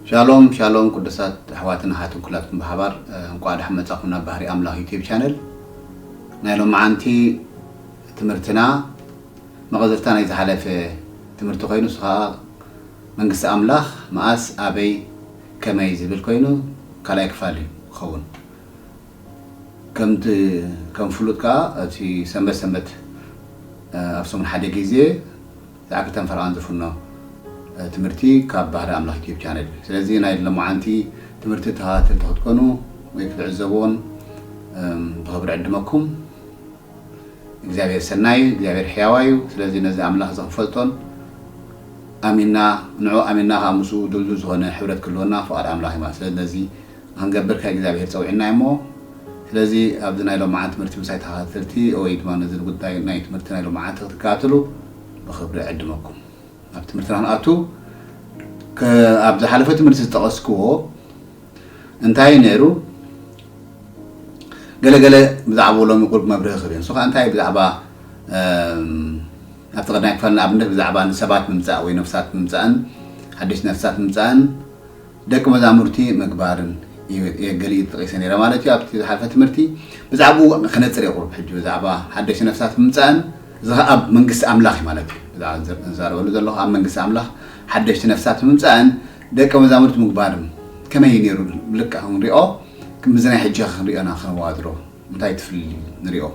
ሻሎም ሻሎም ቅዱሳት ኣሕዋትን ኣሓትን ኩላትኩም ብሓባር፣ እ፣ እንቋዕ ደሓን መጻኹም ናብ ባህሪ ኣምላኽ ዩቲዩብ ቻነል። ናይ ሎማዓንቲ ትምህርትና መቐዘፍታ ናይ ዝሓለፈ ትምህርቲ ኮይኑ፣ እሱ ኸኣ መንግስቲ ኣምላኽ መኣስ፣ ኣበይ፣ ከመይ ዝብል ኮይኑ ካልኣይ ክፋል እዩ ክኸውን። ከምቲ ከም ፍሉጥ ከኣ እቲ ሰንበት ሰንበት፣ እ፣ ኣብ ሰሙን ሓደ ግዜ ዝኣክል ተንፈራን ዝፍኖ፣ እ፣ ትምህርቲ ካብ ባህሪ ኣምላኽ ዩቲዩብ ቻነል እዩ። ስለዚ ናይ ሎማዓንቲ ትምህርቲ ተኸታተልቲ ክትኮኑ ወይ ክትዕዘብዎን፣ እም፣ ብኽብሪ ዕድመኩም። እግዚኣብሔር ሰናይ እዩ፣ እግዚኣብሔር ሕያዋይ እዩ። ስለዚ ነዚ ኣምላኽ እዚ ክንፈልጦን ኣሚንና፣ ንዑ ኣሚንና ከኣ ምስኡ ድልዱል ዝኾነ ሕብረት ክህልወና ፍቓድ ኣምላኽ እዩ ማለት። ስለዚ ነዚ ንኽንገብር ከ እግዚኣብሔር ጸዊዕና እሞ፣ ስለዚ ኣብዚ ናይ ሎማዓንቲ ትምህርቲ ምሳይ ተኸታተልቲ ወይ ድማ ነዚ ጉዳይ ናይ ትምህርቲ ናይ ሎማዓንቲ ክትከታተሉ ብኽብሪ ዕድመኩም። ኣብ ትምህርትና ክንኣቱ፣ ከ-፣ ኣብ ዝሓለፈ ትምህርቲ ዝጠቐስክዎ እንታይ ነይሩ? ገለ ገለ ብዛዕባኡ ሎሚ ቁሩብ መብርሂ ክህብ እየ። ንሱ ኸኣ እንታይ ብዛዕባ፣ እም፣ ኣብቲ ቀዳማይ ክፋል ንኣብነት ብዛዕባ ንሰባት ምምጻእ ወይ ነፍሳት ምምጻእን ሓደሽቲ ነፍሳት ምምጻእን ደቂ መዛሙርቲ ምግባርን እዩ፣ ገሊኡ ተጠቒሰ ነይረ ማለት እዩ። ኣብቲ ዝሓለፈ ትምህርቲ ብዛዕባኡ ክነጽር እየ ቁሩብ ሕጂ፣ ብዛዕባ ሓደሽቲ ነፍሳት ምምጻእን እዚ ኸኣ ኣብ መንግስቲ ኣምላኽ እዩ ማለት እዩ። ብዛዕባ ዘ-፣ ዝዛረበሉ ዘለኹ ኣብ መንግስቲ ኣምላኽ ሓደሽቲ ነፍሳት ምምጻእን ደቂ መዛሙርቲ ምግባርን ከመይ እዩ ነይሩ ልክዕ ክንሪኦ፣ ከምዚ ናይ ሕጂ ክንሪኦና ከነወዳድሮ እንታይ ትፍልልዩ ንሪኦ።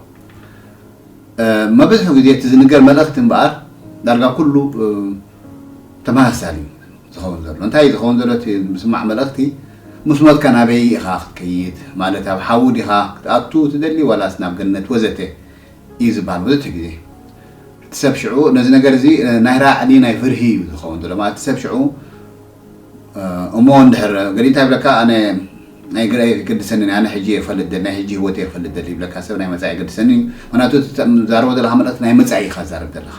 እ፣ መብዝሑ ግዜ እቲ ዝንገር መልእኽቲ እምበኣር ዳርጋ ኩሉ፣ እ፣ ተመሳሳሊ እዩ ዝኸውን ዘሎ። እንታይ እዩ ዝኸውን ዘሎ እቲ ምስማዕ መልእኽቲ? ምስ ሞትካ ናበይ ኢኻ ክትከይድ? ማለት ኣብ ሓዊ ዲኻ ክትኣቱ ትደሊ ዋላስ ናብ ገነት ወዘተ እዩ ዝበሃል መብዝሑ ግዜ። እቲ ሰብ ሽዑ ነዚ ነገር እዚ፣ እ፣ ናይ ራዕዲ ናይ ፍርሂ እዩ ዝኸውን ዘሎ። ማለት እቲ ሰብ ሽዑ እ፣ እሞ እንድሕር ገሊኡ እንታይ ይብለካ፣ ኣነ ናይ ግደ ኣይገድሰንን፣ ኣነ ሕጂ እየ ክፈልጥ ደሊ፣ ናይ ሕጂ ህይወት እየ ክፈልጥ ደሊ ይብለካ ሰብ፣ ናይ መጻኢ ኣይገድሰንን እዩ። ምኽንያቱ እቲ ትዛረቦ ዘለኻ መልእኽቲ ናይ መጻኢ ኢኻ ትዛረብ ዘለኻ።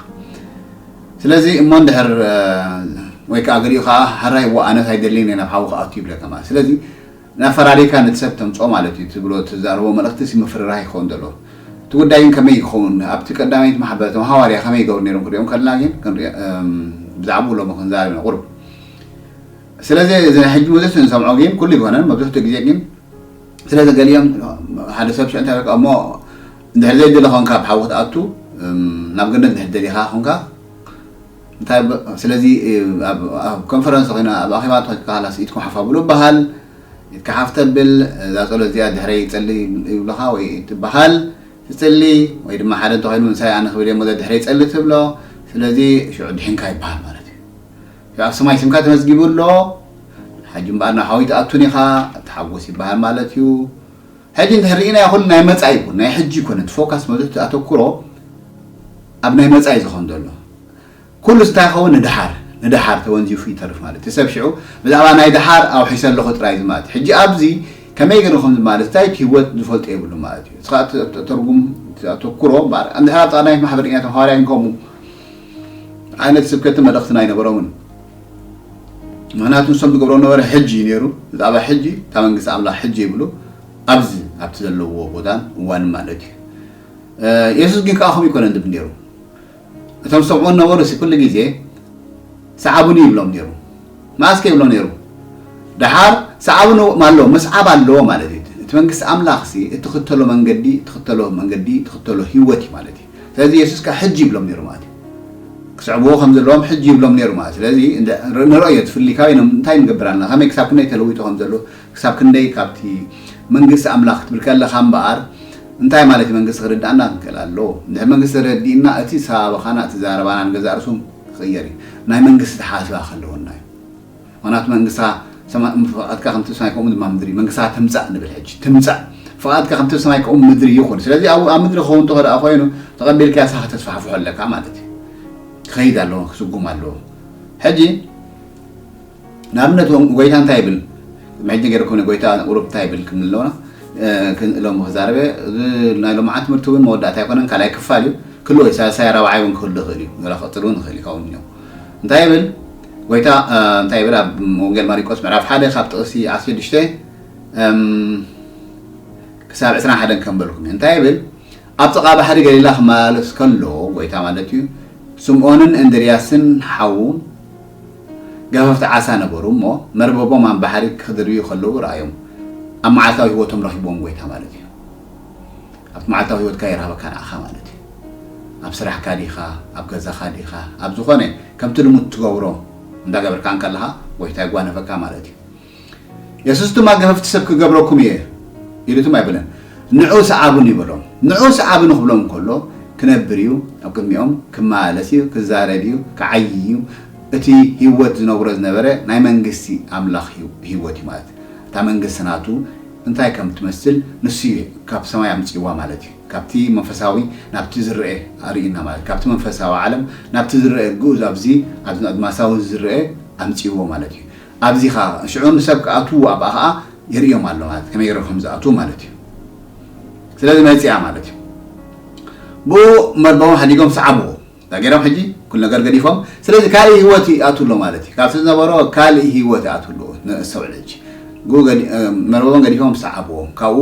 ስለዚ እሞ እንድሕር፣ እ፣ ወይ ከኣ ገሊኡ ከኣ ሃራይ እዋ ኣነስ ኣይደልን እየ ናብ ሓዊ ክኣቱ ይብለካ ማለት። ስለዚ እናፈራሪካ ነቲ ሰብ ተምጽኦ ማለት እዩ። ትብሎ ትዛረቦ መልእኽቲ ሲ ምፍርራህ ይኸውን ዘሎ። እቲ ጉዳይ ግን ከመይ ይኸውን? ኣብቲ ቀዳመይቲ ማሕበር እቶም ሃዋርያ ከመይ ይገብሩ ነይሮም ክሪኦም ከለና ግን ክንሪኦ፣ እም፣ ብዛዕባኡ ሎሚ ክንዛረብ ኢና ቁሩብ። ስለዚ እዚ ናይ ሕጂ መብዛሕትኡ ንሰምዖ ግን ኩሉ ይኮነን፣ መብዛሕትኡ ግዜ ግን ስለዚ ገሊኦም ሓደ ሰብ ሽዑ እንታይ በቃ እሞ እንድሕር ዘይደለ ኮንካ ኣብ ሓዊ ክትኣቱ፣ እም፣ ናብ ገነት እንድሕር ደሊኻ ኮንካ እንታይ በ-፣ ስለዚ ኣብ፣ ኣብ ኮንፈረንስ ኮይና ኣብ ኣኼባ እንተኾይንካ ካላስ ኢድኩም ሓፍ ኣብሉ ይበሃል። ኢድካ ሓፍ ተብል፣ እዛ ጸሎት እዚኣ ድሕረይ ጸሊ ይብሉኻ ወይ ትበሃል። ትጽሊ ወይ ድማ ሓደ እንተኾይኑ ምሳይ ኣነ ክብል እየ እሞ ድሕረይ ጸሊ ትብሎ። ስለዚ ሽዑ ድሒንካ ይበሃል ማለት እዩ። ኣብ ሰማይ ስምካ ተመዝጊቡ ኣሎ። ሕጂ እምበኣር ናብ ሓዊ ትኣቱን ኢኻ፣ ተሓጎስ ይበሃል ማለት እዩ። ሕጂ እንድሕር ርኢናዮ ኩሉ ናይ መጻኢ ይኹን ናይ ሕጂ ይኮነ፣ እቲ ፎካስ መብዛሕትኡ ኣተኩሮ ኣብ ናይ መጻኢ ዝኸውን ዘሎ። ኩሉ እንታይ ይኸውን? ንደሓር፣ ንደሓር ተወንዚፉ ይተርፍ ማለት እዩ። ሰብ ሽዑ ብዛዕባ ናይ ደሓር ኣውሒሰ ኣለኹ ጥራይ እዩ ማለት እዩ። ሕጂ ኣብዚ ከመይ ገይሩ ከም ዝመላለስ እንታይ እቲ ህይወት ዝፈልጦ የብሉ ማለት እዩ። እስኻ ተ-፣ ተ-፣ ተርጉም ኣተኩሮ እምበኣር፣ እንድሕር ኣብ ቀዳማይት ማሕበር ኢና፣ እቶም ሃዋርያ ግን ከምኡ ዓይነት ስብከትን መልእኽትን ኣይነበሮምን። ምኽንያቱ ንሶም ዝገብሮ ነበረ ሕጂ እዩ ነይሩ። ብዛዕባ ሕጂ፣ እታ መንግስቲ ኣምላኽ ሕጂ ይብሉ፣ ኣብዚ፣ ኣብቲ ዘለውዎ ቦታን እዋንን ማለት እዩ። እ፣ የሱስ ግን ከኣ ከምኡ ይኮነን ዝብል ነይሩ። እቶም ዝሰምዑ ነበሩ ሲ ኩሉ ግዜ፣ "ሰዓቡኒ" ይብሎም ነይሩ። መኣስ ከ ይብሎም ነይሩ? ደሓር ሰዓቡኒ ኣሎ፣ ምስዓብ ኣለዎ ማለት እዩ። እቲ መንግስቲ ኣምላኽ ሲ እትኽተሎ መንገዲ፣ እትኽተሎ መንገዲ፣ እትኽተሎ ህይወት እዩ ማለት እዩ። ስለዚ የሱስ ከኣ ሕጂ ይብሎም ነይሩ ማለት እዩ። ክስዕብዎ ከም ዘለዎም ሕጂ ይብሎም ነይሩ ማለት እዩ። ስለዚ እንደ-፣ ንርእዮ እቲ ፍልልይ ካበይ ኖም-፣ እንታይ ንገብር ኣለና? ከመይ ክሳብ ክንደይ ተለዊጡ ከም ዘሎ፣ ክሳብ ክንደይ ካብቲ መንግስቲ ኣምላኽ ክትብል ከለኻ እምበኣር፣ እንታይ ማለት እዩ መንግስቲ ክርድኣና ክንክእል ኣለዎ። እንድሕር መንግስቲ ረዲእና፣ እቲ ኣሰባብኻና፣ እቲ ዘረባና ንገዛእ ርእሱ ክቕየር እዩ። ናይ መንግስቲ ተሓስባ ክህልወና እዩ። ምኽንያቱ መንግስታ ሰማ-፣ ፍቓድካ ከምቲ ሰማይ ከምኡ ድማ ምድሪ፣ መንግስታ ትምጻእ ንብል ሕጂ። ትምጻእ። ፍቓድካ ከምቲ ሰማይ ከምኡ ምድሪ ይኹን። ስለዚ ኣብ፣ ኣብ ምድሪ ክኸውን እንተኾ ደኣ ኮይኑ፣ ተቐቢልካዮ ንስኻ ከተስፋሕፍሖ ኣለካ ማለት እዩ። ክኸይድ ኣለዎ፣ ክስጉም ኣለዎ። ሕጂ ንኣብነት እውን ጎይታ እንታይ ይብል? ቅድሚ ሕጂ ገይርኩም ንጎይታ ቁሩብ እንታይ ይብል ክንብል ኣለና? እ፣ ክን-፣ ሎሚ ክዛረበ፣ እዚ ናይ ሎምዓንቲ ትምህርቲ እውን መወዳእታ ኣይኮነን፣ ካልኣይ ክፋል እዩ። ክሉ ወይ ሳልሳይ ራብዓይ እውን ክህሉ ይኽእል እዩ። ገለ ክቕጽል እውን ይኽእል እዩ። ካብኡ እኒኦ እንታይ ይብል? ጎይታ እንታይ ይብል? ኣብ ወንጌል ማርቆስ ምዕራፍ ሓደ ካብ ጥቕሲ ዓሰርተ ሽዱሽተ ክሳብ ዕስራን ሓደን ከንበልኩም እየ። እንታይ ይብል? ኣብ ጥቓ ባሕሪ ገሊላ ክመላለስ ከሎ፣ ጎይታ ማለት እዩ፣ ስምዖንን እንድርያስን ሓዉ ገፈፍቲ ዓሳ ነበሩ እሞ፣ መርበቦም ኣብ ባሕሪ ክድርብዩ ከለዉ ረኣዮም። ኣብ መዓልታዊ ህይወቶም ረኺብዎም ጎይታ ማለት እዩ። ኣብቲ መዓልታዊ ህይወትካ ይረኽበካ ንዓኻ ማለት እዩ። ኣብ ስራሕካ ዲኻ፣ ኣብ ገዛኻ ዲኻ፣ ኣብ ዝኾነ ከምቲ ልሙድ ትገብሮ እንዳገበርካ እንከለኻ ጎይታ ይጓነፈካ ማለት እዩ። የሱስ ድማ ገፈፍቲ ሰብ ክገብረኩም እየ ኢሉ ትም ኣይበለን። ንዑ ሰዓቡኒ በሎም። ንዑ ሰዓቡኒ ክብሎም እንከሎ ክነብር እዩ፣ ኣብ ቅድሚኦም ክመላለስ እዩ፣ ክዛረብ እዩ፣ ክዓይ እዩ። እቲ ህይወት ዝነብሮ ዝነበረ ናይ መንግስቲ ኣምላኽ ህይወት እዩ ማለት እዩ። እታ መንግስቲ ናቱ እንታይ ከም ትመስል ንሱ እዩ ካብ ሰማይ ኣምፅዋ ማለት እዩ። ካብቲ መንፈሳዊ ናብቲ ዝረአ ኣርእና ማለት ካብቲ መንፈሳዊ ዓለም ናብቲ ዝረአ ግኡዝ ኣብዚ ኣብዚ ኣድማሳዊ ዝረአ ኣምፅዎ ማለት እዩ። ኣብዚኻ ሽዑ ንሰብ ክኣትዉ ኣብኣ ከዓ የርእዮም ኣሎ ማለት ከመይ ገይሮም ከም ዝኣትዉ ማለት እዩ። ስለዚ መፅኣ ማለት እዩ። ብኡ መርበቦም ሓዲጎም ሰዓብዎ። ዳጌሮም ሕጂ ኩሉ ነገር ገዲፎም ስለዚ ካልእ ህይወት ይኣትዉ ኣሎ ማለት እዩ። ካብቲ ዝነበሮ ካልእ ህይወት ይኣትዉ ኣለዎ። ነስተውዕል ሕጂ። መርበቦም ገዲፎም ሰዓብዎ። ካብኡ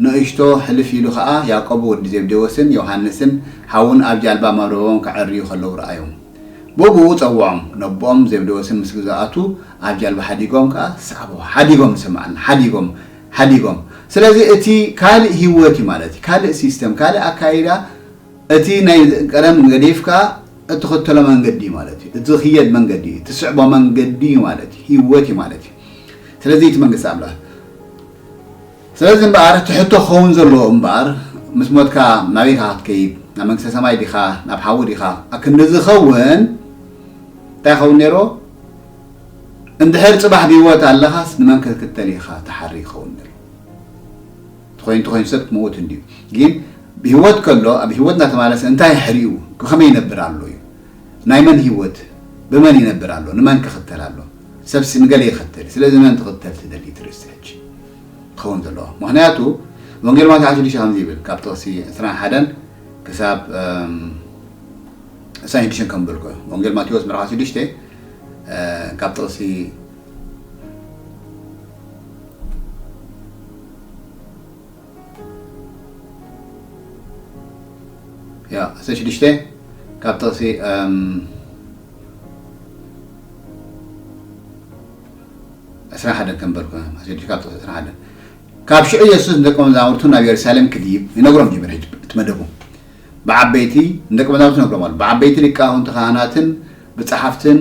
ንእሽቶ ሕልፍ ኢሉ ኸኣ ያዕቆብ ወዲ ዜብዴዎስን ዮሃንስን ሓዉን ኣብ ጃልባ መርበቦም ከዐርዩ ከለዉ ረኣዮም። ብብኡ ጸውዖም፣ ነቦኦም ዜብዴዎስን ምስ ዝኣቱ ኣብ ጃልባ ሓዲጎም ከኣ ሰዓብዎ። ሓዲጎም ንሰምዓልና፣ ሓዲጎም፣ ሓዲጎም። ስለዚ እቲ ካልእ ህይወት እዩ ማለት እዩ። ካልእ ሲስተም፣ ካልእ ኣካይዳ፣ እቲ ናይ ቀደም ገዲፍካ እትኽተሎ መንገዲ እዩ ማለት እዩ። እቲ ዝኽየድ መንገዲ እዩ፣ እትስዕቦ መንገዲ እዩ ማለት እዩ። ህይወት እዩ ማለት እዩ። ስለዚ እቲ መንግስቲ ኣምላኽ ስለዚ እምበኣር እቲ ሕቶ ክኸውን ዘለዎ እምበኣር ምስ ሞትካ ናበይ ኢኻ ክትከይድ ናብ መንግስተ ሰማይ ዲኻ ናብ ሓዊ ዲኻ ኣክንዲ ዝኸውን እንታይ ይኸውን ነይሩ? እንድሕር ጽባሕ ብህይወት ኣለኻስ ንመን ክትክተል ኢኻ ትሓሪ ይኸውን ነይሩ። ትኾይን ትኾይን ሰብ ክመውት እንድዩ ግን ብህይወት ከሎ ኣብ ህይወት እናተማለሰ እንታይ ሕሪኡ ከመይ ይነብር ኣሎ እዩ ናይ መን ህይወት ብመን ይነብር ኣሎ ንመን ክኽተል ኣሎ ሰብሲ ንገለ ይኽተል ስለዚ መን ትኽተል ትደሊ ትርእስቲ ሕጂ ክኸውን ዘለዎ ምኽንያቱ ወንጌል ማቴዎስ ዓሰርተ ሽዱሽተ ከምዚ ይብል ካብ ጥቕሲ ዕስራን ሓደን ክሳብ ዕስራን ሽዱሽተን ከም በልኩ ወንጌል ማቴዎስ ምዕራፍ ዓሰርተ ሽዱሽተ ካብ ጥቕሲ ያ ዓሰርተ ሽዱሽተ ካብ ጥቕሲ ዕስራን ሓደን ከም በልኩ ካብ ሽዑ የሱስ ንደቀ መዛሙርቱ ናብ የሩሳሌም ክድይብ ይነግሮም ጀመረ። ሕጂ እቲ መደቡ ብዓበይቲ ንደቀ መዛሙርቱ ይነግሮም ኣሎ። ብዓበይቲ ሊቃውንቲ ካህናትን ብጸሓፍትን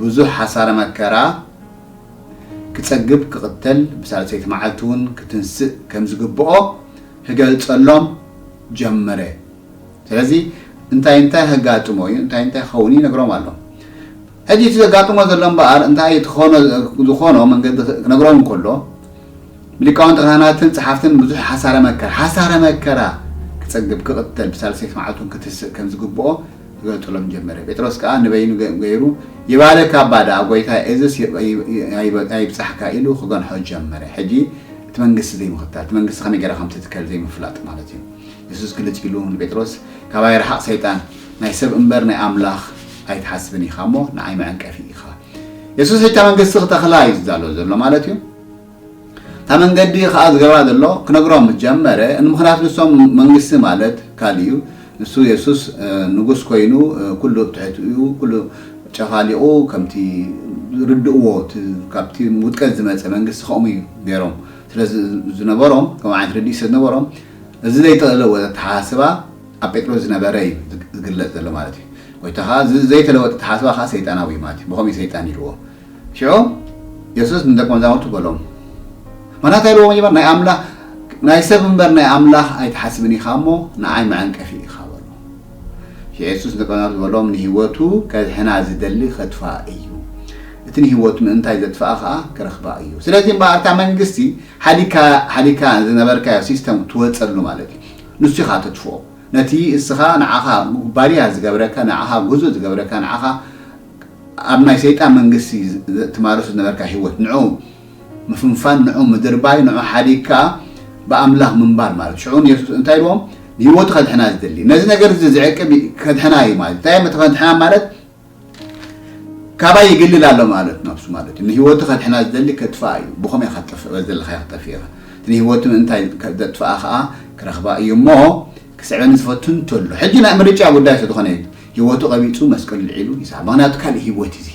ብዙሕ ሓሳረ መከራ ክጸግብ ክቕተል ብሳልሰይቲ መዓልቲ እውን ክትንስእ ከም ዝግብኦ ክገልጸሎም ጀመረ። ስለዚ እንታይ እንታይ ከጋጥሞ እዩ እንታይ እንታይ ክኸውን እዩ ይነግሮም ኣሎ። ሕጂ እቲ ዘጋጥሞ ዘሎ እምበኣር እንታይ ዝኾኖ ዝኾኖ መንገዲ ክነግሮም እንከሎ ብሊቃውንቲ ካህናትን ጸሓፍትን ብዙሕ ሓሳረ መከራ ሓሳረ መከራ ክጸግብ ክቕተል ብሳልሰይቲ መዓልቱን ክትስእ ከም ዝግብኦ ክገልጽሎም ጀመረ። ጴጥሮስ ከኣ ንበይኑ ገይሩ ይባለካ እባ ደኣ ጐይታይ፣ እዝስ ኣይብጻሕካ ኢሉ ክገንሖ ጀመረ። ሕጂ እቲ መንግስቲ ዘይምኽታል፣ እቲ መንግስቲ ከመይ ገይራ ከም ትትከል ዘይምፍላጥ ማለት እዩ። የሱስ ግልጽ ኢሉ ንጴጥሮስ፣ ካባይ ርሓቕ ሰይጣን፣ ናይ ሰብ እምበር ናይ ኣምላኽ ኣይትሓስብን ኢኻ እሞ ንዓይ መዐንቀፊ ኢኻ። የሱስ ሕጂ እታ መንግስቲ ክተኽላ እዩ ዝዛሎ ዘሎ ማለት እዩ። እታ መንገዲ ከኣ ዝገብራ ዘሎ ክነግሮም ምስ ጀመረ፣ ንምኽንያቱ ንሶም መንግስቲ ማለት ካልእ እዩ። ንሱ የሱስ ንጉስ ኮይኑ ኩሉ ኣብ ትሕቲኡ ኩሉ ጨፋሊቑ ከምቲ ዝርድእዎ ካብቲ ውድቀት ዝመፀ መንግስቲ ከምኡ እዩ ገይሮም ስለ ዝነበሮም ከምኡ ዓይነት ርድኢት ስለ ዝነበሮም እዚ ዘይተለወጠ ኣተሓሳስባ ኣብ ጴጥሮስ ዝነበረ እዩ ዝግለፅ ዘሎ ማለት እዩ። ወይ ከዓ እዚ ዘይተለወጠ ኣተሓሳስባ ከዓ ሰይጣናዊ እዩ ማለት እዩ። ብኸምኡ እዩ ሰይጣን ኢልዎ። ሽዑ የሱስ ንደቀ መዛሙርቱ በሎም፣ ማናታ ኢልዎ መጀመር ናይ ኣምላኽ ናይ ሰብ እምበር ናይ ኣምላኽ ኣይትሓስብን ኢኻ እሞ ንዓይ መዐንቀፊ ኢኻ በሎ። ሽዑ የሱስ ንደቀ መዛሙርቱ በሎም፣ ንህይወቱ ከድሕና ዝደሊ ከጥፍኣ እዩ፣ እቲ ንህይወቱ ምእንታይ ዘጥፍኣ ኸዓ ክረኽባ እዩ። ስለዚ እምበኣር እታ መንግስቲ ሓዲካ ሓዲካ ዝነበርካዮ ሲስተም ትወፀሉ ማለት እዩ። ንሱ ኢኻ ተጥፍኦ። ነቲ እስኻ ንዓኻ ባርያ ዝገብረካ፣ ንዓኻ ጉዙእ ዝገብረካ፣ ንዓኻ ኣብ ናይ ሰይጣን መንግስቲ ትማርስ ዝነበርካ ህይወት ንዑ ምፍንፋን፣ ንዑ ምድርባይ፣ ንዑ ሓዲግካ ብኣምላኽ ምንባር ማለት። ሽዑ ንየሱስ እንታይ ኢልዎም? ንህይወቱ ከድሕና ዝደሊ፣ ነዚ ነገር እዚ ዝዕቅብ ከድሕና እዩ ማለት። እንታይ ማለት ከድሕና ማለት? ካባይ ይግልል ኣሎ ማለት፣ ነብሱ ማለት እዩ። ንህይወቱ ከድሕና ዝደሊ ከጥፍኣ እዩ። ብኸመይ ኢኻ ትጠፍእ? በዚ ዘለኻዮ ክትጠፍእ ኢኻ። እቲ ንህይወቱ ምእንታይ ከ-፣ ዘጥፍኣ ኸኣ ክረኽባ እዩ እሞ፣ ክስዕበኒ ዝፈቱ እንተሎ፣ ሕጂ ናይ ምርጫ ጉዳይ ስለ ዝኾነ እዩ። ህይወቱ ቀቢጹ መስቀሉ ልዒሉ ይስዓብ። ምኽንያቱ ካልእ ህይወት እዩ እዚ።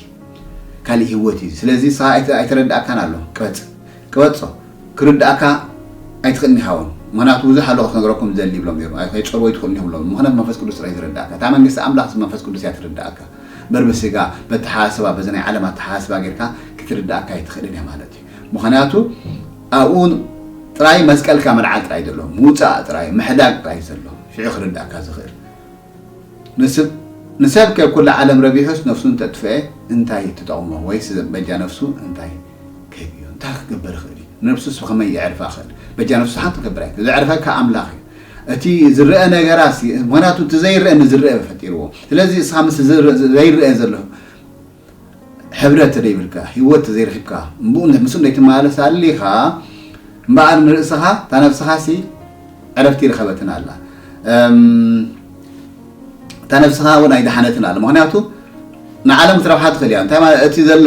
ካልእ ህይወት እዩ። ስለዚ ንስኻ ኣይተ-፣ ኣይተረድኣካን ኣሎ። ቅበጽ። ቅበጾ። ክርድኣካ ኣይትኽእልን ኢኻ እውን። ምኽንያቱ ብዙሕ ኣሎ ክትነግረኩም ዝደሊ ይብሎም ነይሩ። ኣይ-፣ ከይትጸልዎ ኣይትኽእሉን ይብሎም። ምኽንያቱ መንፈስ ቅዱስ ጥራይ ዝረድኣካ። እታ መንግስቲ ኣምላኽ መንፈስ ቅዱስ እያ ትርድኣካ። እምበር ብስጋ፣ በተሓሳስባ፣ በዚ ናይ ዓለም ኣተሓሳስባ ጌርካ ክትርድኣካ ኣይትኽእልን እያ ማለት እዩ። ምኽንያቱ ኣብኡ ጥራይ መስቀልካ ምልዓል ጥራይ ዘሎ፣ ምውጻእ ጥራይ፣ ምሕዳግ ጥራይ ዘሎ። ሽዑ ክርድኣካ ዝኽእል። ንስብ-፣ ንሰብ ከ ኩላ ዓለም ረቢሑስ ነፍሱ እንተጥፍኤ እንታይ ትጠቕሞ? ወይስ በጃ ነፍሱ እንታይ ክህብ እዩ? እንታይ ክገብር ይኽእል እዩ? ነፍሱስ ብኸመይ የዕርፋ ይኽእል? በጃ ነፍሱ ሓንቲ ክገብር ኣይክእል። ዘዕርፈካ ኣምላኽ እዩ። እቲ ዝረአ ነገራሲ፣ ምኽንያቱ እቲ ዘይረአ ንዝረአ ፈጢርዎ። ስለዚ እስኻ ምስ ዝረ-፣ ዘይረአ ዘሎ ሕብረት ዘይብልካ፣ ህይወት ዘይረኺብካ፣ እምብኡ ምስኡ ዘይትመላለስ ኣሊኻ፣ እምበኣር ንርእስኻ፣ እታ ነፍስኻሲ ዕረፍቲ ይረኸበትን ኣላ። እም፣ እታ ነፍስኻ እውን ኣይደሓነትን ኣላ። ምኽንያቱ ንዓለም ክትረብሓ ትኽእል እያ። እንታይ ማለት? እቲ ዘሎ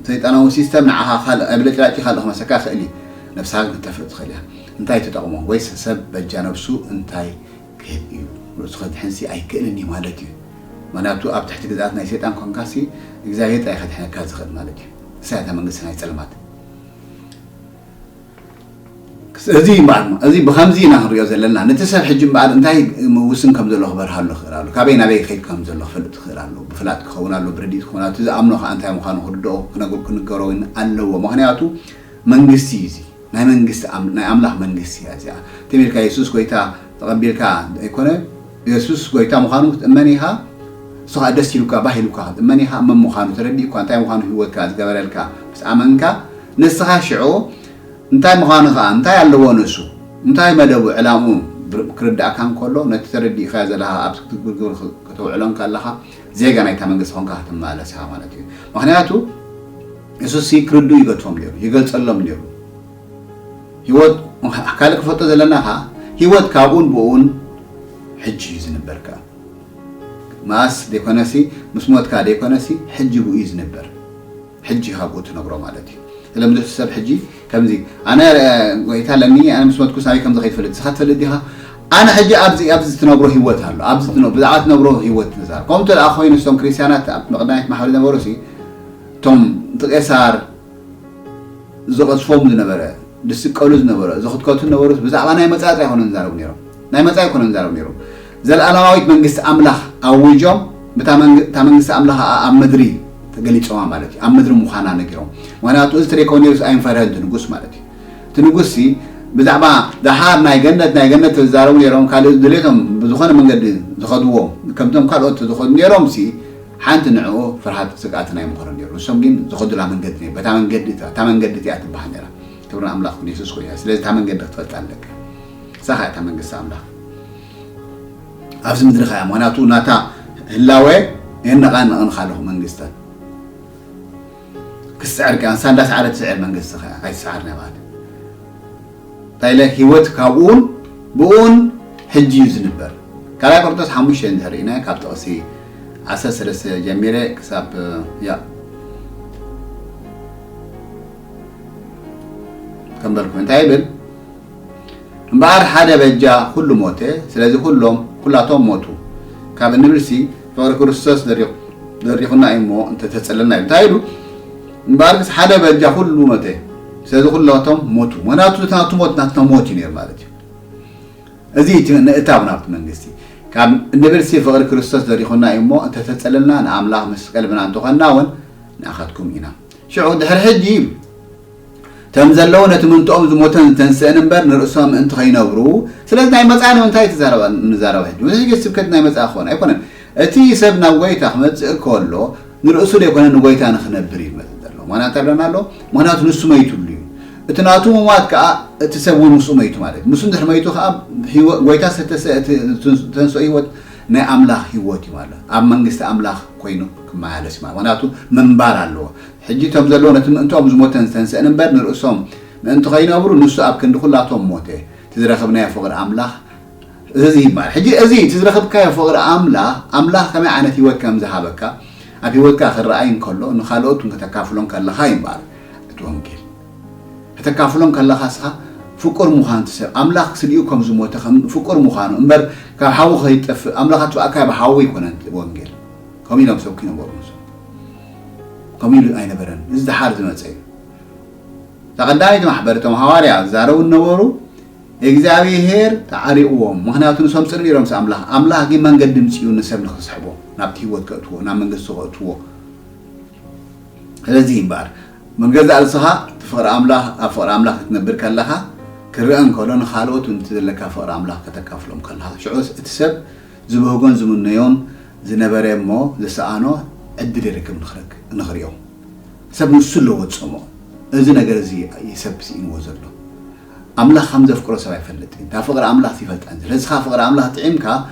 ሰይጣናዊ ሲስተም ንዓኻ ካልእ፣ ኣብ ለጭላጭ ካልእ ክመሰካ ይኽእል እዩ። ነፍስኻ ግን ክትጠፍእ ትኽእል እያ። እንታይ ትጠቕሞ? ወይስ ሰብ በጃ ነፍሱ እንታይ ክህብ እዩ? ርእሱ ከድሕንሲ ኣይክእልን እዩ ማለት እዩ። ምኽንያቱ ኣብ ትሕቲ ግዝኣት ናይ ሰይጣን ኮንካሲ እግዚኣብሔር ጥራይ ከድሕነካ ዝኽእል ማለት እዩ። ንሳ እያ እታ መንግስቲ ናይ ጸልማት። እዚ እምበኣር፣ እዚ ብኸምዚ ኢና ክንሪኦ ዘለና። ነቲ ሰብ ሕጂ እምበኣር እንታይ ውስን ከም ዘሎ ክበርሃሉ ይኽእል ኣሎ። ካበይ ናበይ ክኸይድ ከም ዘሎ ክፈልጥ ይኽእል ኣሎ። ብፍላጥ ክኸውን ኣሎ፣ ብርድኢት ክኸውን ኣሎ። እቲ ዝኣምኖ ከኣ እንታይ ምዃኑ ክርድኦ፣ ክነግ-፣ ክንገሮ እውን ኣለዎ። ምኽንያቱ መንግስቲ እዩ እዚ። ናይ መንግስቲ ኣም-፣ ናይ ኣምላኽ መንግስቲ እያ እዚኣ። ተሚልካ የሱስ ጎይታ ተቐቢልካ ኣይኮነ፣ የሱስ ጎይታ ምዃኑ ክትእመን ኢኻ። እሱ ኸኣ ደስ ኢሉካ፣ ባህ ኢሉካ ክትእመን ኢኻ። መን ምዃኑ ተረዲእኳ፣ እንታይ ምዃኑ ህይወትካ ዝገበረልካ ምስ ኣመንካ፣ ንስኻ ሽዑ እንታይ ምዃኑ ኸኣ፣ እንታይ ኣለዎ ንሱ፣ እንታይ መደቡ፣ ዕላምኡ ብር-፣ ክርድኣካ እንከሎ፣ ነቲ ተረዲእካዮ ዘለኻ ኣብ ትግብርግብር ክ-፣ ከተውዕሎ እንከለኻ፣ ዜጋ ናይታ መንግስቲ ኾንካ ክትመላለስ ኢኻ ማለት እዩ። ምኽንያቱ፣ የሱስሲ ክርድኡ ይገድፎም ነይሩ፣ ይገልጸሎም ነይሩ። ህይወት፣ ካልእ ክፈልጦ ዘለና ኸኣ፣ ህይወት ካብኡን ብኡን ሕጂ እዩ ዝንበር ከኣ። መኣስ ደይኮነሲ፣ ምስ ሞትካ ደይኮነሲ፣ ሕጂ ብኡ እዩ ዝንበር። ሕጂ ኢኻ ብኡ ትነብሮ ማለት እዩ። ስለምዚ ሰብ ሕጂ ከምዚ፣ ኣነ፣ እ፣ ጎይታ ኣለኒ፣ ኣነ ምስ ሞትኩስ ኣበይ ከም ዝኸይድ ትፈልጥ፣ ንስኻ ትፈልጥ ዲኻ? ኣነ ሕጂ ኣብዚ፣ ኣብዚ ትነብሮ ህይወት ኣሎ። ኣብዚ ትነ-፣ ብዛዕባ ትነብሮ ህይወት ንዛረብ። ከምኡ እንተ ደኣ ኮይኑ፣ እቶም ክርስትያናት ኣብ መቕዳኒት ማሕበር ዝነበሩሲ፣ እቶም እቲ ቄሳር ዝቐዝፎም ዝነበረ፣ ዝስቀሉ ዝነበረ፣ ዝኽትከቱ ዝነበሩ፣ ብዛዕባ ናይ መጻኢ ጥራይ ኣይኮነን ዝዛረቡ ነይሮም። ናይ መጻኢ ኣይኮነን ዝዛረቡ ነይሮም። ዘለኣለማዊት መንግስቲ ኣምላኽ ኣዊጆም፣ ብታ መንግ-፣ እታ መንግስቲ ኣምላኽ ኸኣ ኣብ ምድሪ ተገሊጾማ ማለት እዩ። ኣብ ምድሪ ምዃና ነጊሮም። ምኽንያቱ እዚ ተደይኮነ ነይሩስ ኣይምፈርህን እቲ ንጉስ ማለት እዩ። እቲ ንጉስሲ ብዛዕባ ደሓር ናይ ገነት፣ ናይ ገነት ዝዛረቡ ነይሮም፣ ካልእ ድሌቶም ብዝኾነ መንገዲ ዝኸድዎ፣ ከምቶም ካልኦት ዝኸዱ ነይሮምሲ፣ ሓንቲ ንዕኡ ፍርሃት ስግኣትን ኣይምኾሮን ነይሩ። ንሶም ግን ዝኸዱላ መንገዲ ነይሩ። በታ መንገዲ እታ፣ እታ መንገዲ እቲኣ ትበሃል ነይራ። ክብሪ ንኣምላኽ ይኹን፣ የሱስ ኮይኑ። ስለዚ እታ መንገዲ ክትፈልጣ ኣለካ። እሳ ኸኣ እታ መንግስቲ ኣምላኽ። ኣብዚ ምድሪ ኸኣ፣ ምኽንያቱ ናታ ህላወ የነቓንቕን ኻለኹ መንግስታት። ክስዕር ከኣ፣ ንሳ እንዳሰዓረት ትስዕር መንግስቲ ኸኣ፣ ኣይትስዓር ናይ ባዕላ። እንታይ ኢለ፣ ህይወት ካብኡን ብኡን ሕጂ እዩ ዝንበር። ካልኣይ ቆሮንቶስ ሓሙሽተ እንድሕር ርኢና፣ ካብ ጥቕሲ ዓሰርተ ሰለስተ ጀሚረ ክሳብ፣ ያ፣ ከም በልኩ እንታይ ይብል? እምበኣር ሓደ በጃ ኩሉ ሞተ፣ ስለዚ ኩሎም፣ ኩላቶም ሞቱ። ካብ እንብልሲ ፍቕሪ ክርስቶስ ደሪኹ-፣ ደሪኹና እዩ እሞ እንተተጸለና እዩ። እንታይ ኢሉ? እምበኣርክስ ሓደ በጃ ኩሉ ሞተ፣ ስለዚ ኩላቶም ሞቱ። ምኽንያቱ እቲ ናቱ ሞት ናትና ሞት እዩ ነይሩ ማለት እዩ። እዚ እቲ ንእታው ናብቲ መንግስቲ። ካብ እንብልሲ ፍቕሪ ክርስቶስ ደሪኹና እዩ እሞ እንተተጸለና ንኣምላኽ ምስ ቀልብና እንተኾንና እውን ንኣኻትኩም ኢና። ሽዑ ድሕሪ ሕጂ ኢሉ፣ እቶም ዘለዉ ነቲ ምእንትኦም ዝሞተን ዝተንስአን እምበር ንርእሶም ምእንቲ ከይነብሩ። ስለዚ ናይ መጻኢ ንምንታይ ትዛረባ-፣ ንዛረባ ሕጂ? እዚ ስብከት ናይ መጻኢ ክኾን ኣይኮነን። እቲ ሰብ ናብ ጎይታ ክመጽእ ከሎ ንርእሱ ዘይኮነ ንጎይታ ንኽነብር እዩ ዝመጽእ ዘሎ። ምኽንያቱ እንታይ ብለና ኣሎ? ምኽንያቱ ንሱ መይቱሉ እዩ። እቲ ናቱ ምሟት ከኣ እቲ ሰብ እውን ምስኡ መይቱ ማለት እዩ። ምስኡ እንድሕር መይቱ ከኣ ህይወ-፣ ጎይታ ዝተሰ-፣ እቲ ዝተንስኦ ህይወት ናይ ኣምላኽ ህይወት እዩ ማለት። ኣብ መንግስቲ ኣምላኽ ኮይኑ ክመላለስ እዩ ማለት። ምኽንያቱ ምንባር ኣለዎ። ሕጂ እቶም ዘለዉ ነቲ ምእንትኦም ዝሞተን ዝተንስአን እምበር ንርእሶም ምእንቲ ከይነብሩ ንሱ ኣብ ክንዲ ኩላቶም ሞተ። እቲ ዝረኸብናዮ ፍቕሪ ኣምላኽ እዚ ይባል። ሕጂ እዚ እቲ ዝረኸብካዮ ፍቕሪ ኣምላኽ፣ ኣምላኽ ከመይ ዓይነት ህይወት ከም ዝሃበካ ኣብ ህይወትካ ክረኣይ እንከሎ፣ ንኻልኦት እውን ከተካፍሎም ከለኻ ይባል እቲ ወንጌል። ከተካፍሎም ከለኻ እስኻ ፍቁር ምዃን እቲ ሰብ፣ ኣምላኽ ስሊኡ ከም ዝሞተ ከም ፍቁር ምዃኑ እምበር፣ ካብ ሓዊ ከይጠፍእ ኣምላኽ ኣጥፋእካ ብሓዊ ኣይኮነን እቲ ወንጌል። ከምኡ ኢሎም ሰብኪ ነበሩ ንሱ። ከምኡ ኢሉ ኣይነበረን። እዚ ደሓር ዝመጸ እዩ። እታ ቀዳመይቲ ማሕበር እቶም ሃዋርያ ዝዛረቡ ነበሩ፣ እግዚኣብሔር ተዓሪቕዎም፣ ምኽንያቱ ንሶም ጽድቂ ነይሮም ምስ ኣምላኽ። ኣምላኽ ግን መንገዲ ምጽኡ ንሰብ ንኽስሕቦ፣ ናብቲ ህይወት ከእትዎ፣ ናብ መንግስቱ ከእትዎ። ስለዚ እምበኣር፣ መንገዲ ርእስኻ እቲ ፍቕሪ ኣምላኽ፣ ኣብ ፍቕሪ ኣምላኽ ክትነብር ከለኻ፣ ክረአ እንከሎ ንኻልኦት እውን እቲ ዘለካ ፍቕሪ ኣምላኽ ከተካፍሎም ከለኻ፣ ሽዑ እቲ ሰብ ዝበህጎን ዝምነዮን ዝነበረ እሞ ዝሰኣኖ ዕድል ይረክብ ንኽረክ-፣ ንኽሪኦ። ሰብ ንሱ ኣለዎ ዝጸምኦ። እዚ ነገር እዚ እዩ ሰብ ስኢንዎ ዘሎ። ኣምላኽ ከም ዘፍቅሮ ሰብ ኣይፈልጥን። እታ ፍቕሪ ኣምላኽ ይፈልጣን። ስለዚ ኸኣ ፍቕሪ ኣምላኽ ጥዒምካ፣